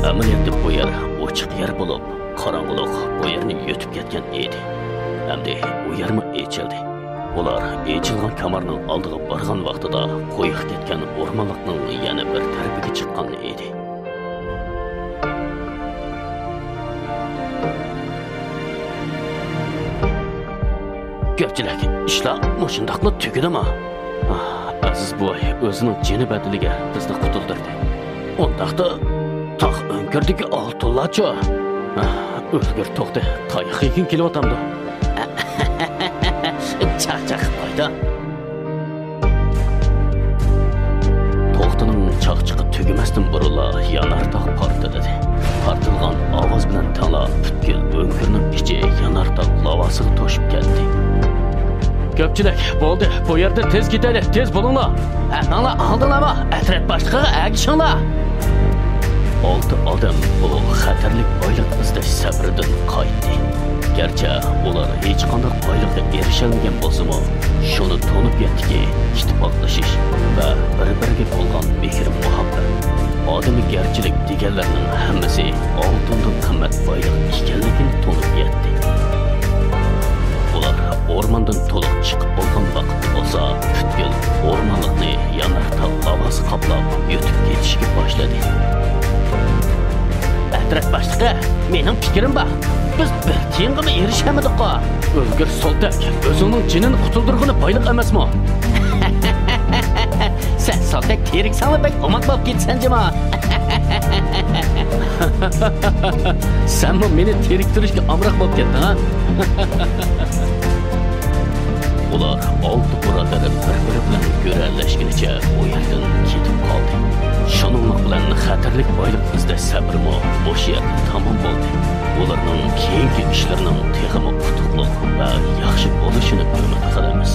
ئەمەلىيەتتە بۇ يەر ئوچۇق يەر بولۇپ، قاراڭغۇلۇق بۇ يەرنى يۆتۈپ كەتكەن ئىدى. ئەمدى ئۇ يەرمۇ ئېچىلدى. ئۇلار ئېچىلغان كامارنىڭ ئالدىغا بارغان ۋاقتىدا، قويۇق كەتكەن ئورمانلىقنىڭ يەنە بىر تەرىپىگە چىققان ئىدى. كۆپچىلىك، ئىشلار مۇشۇنداقلا تۈگىدىمۇ؟ ئەزىز بوۋاي ئۆزىنىڭ جېنى بەدىلىگە بىزنى قۇتۇلدۇردى. ئۇنداقتا، تاغ ئۆڭكۈرىدىكى ئالتۇنلارچۇ؟ ئۆلگۈر، توختى، تاياق يېگۈڭ كېلىۋاتامدۇ؟ چاقچاق قىلىپ قويدۇڭ. توختىنىڭ چاقچىقى تۈگىمەستىن بۇرۇنلا يانارتاغ پارتلىدى. پارتلىغان ئاۋاز بىلەن تەڭلا پۈتكۈل ئۆڭكۈرنىڭ ئىچى يانارتاغ لاۋاسىغا توشۇپ كەتتى. كۆپچىلىك، بولدى، بۇ يەردىن تېز كېتەيلى، تېز بولۇڭلار. ھەممىڭلار ئالدىڭلارمۇ؟ ئەترەت باشلىقىغا ئەگىشىڭلار. ئالتە ئادەم بۇ خەتەرلىك بايلىق ئىزدەش سەپىرىدىن قايتتى. گەرچە ئۇلار ھېچقانداق بايلىققا ئېرىشەلمىگەن بولسىمۇ، شۇنى تونۇپ يەتتىكى، ئىتتىپاقلىشىش ۋە بىر-بىرىگە بولغان مېھىر-مۇھەببەت، ئادىمىيگەرچىلىك دېگەنلەرنىڭ ھەممىسى ئالتۇندىن قىممەت بايلىق ئىكەنلىكىنى تونۇپ يەتتى. ئۇلار ئورماندىن تولۇق چىقىپ بولغان ۋاقىتتا بولسا، پۈتكۈل ئورمانلىقنى يانارتاغ لاۋاسى قاپلاپ، يۆتۈپ كېتىشكە باشلىدى. ئەترەت باشلىقى، مېنىڭ پىكرىم بار. بىز بىر تىيىنغىمۇ ئېرىشەلمىدۇققۇ. ئۆلگۈر سولتەك، ئۆزۈڭنىڭ جېنىنى قۇتۇلدۇرغىنى بايلىق ئەمەسمۇ؟ سەن سولتەك تېرىكسەڭلا بەك ئوماق بولۇپ كېتىسەن جۇمۇ. سەنمۇ مېنى تېرىكتۈرۈشكە ئامراق بولۇپ كەتتىڭ ھە؟ ئۇلار ئالتە بۇرادەر بىر-بىرى بىلەن گۆرەلەشكىنىچە ئۇ يەردىن كېتىپ قالدى. شۇنىڭلىق بىلەن خەتەرلىك بايلىق ئىزدەش سەپىرىمۇ مۇشۇ يەردە تامام بولدى. ئۇلارنىڭ كېيىنكى ئىشلىرىنىڭ تېخىمۇ ئۇتۇقلۇق ۋە ياخشى بولۇشىنى ئۈمىد قىلىمىز.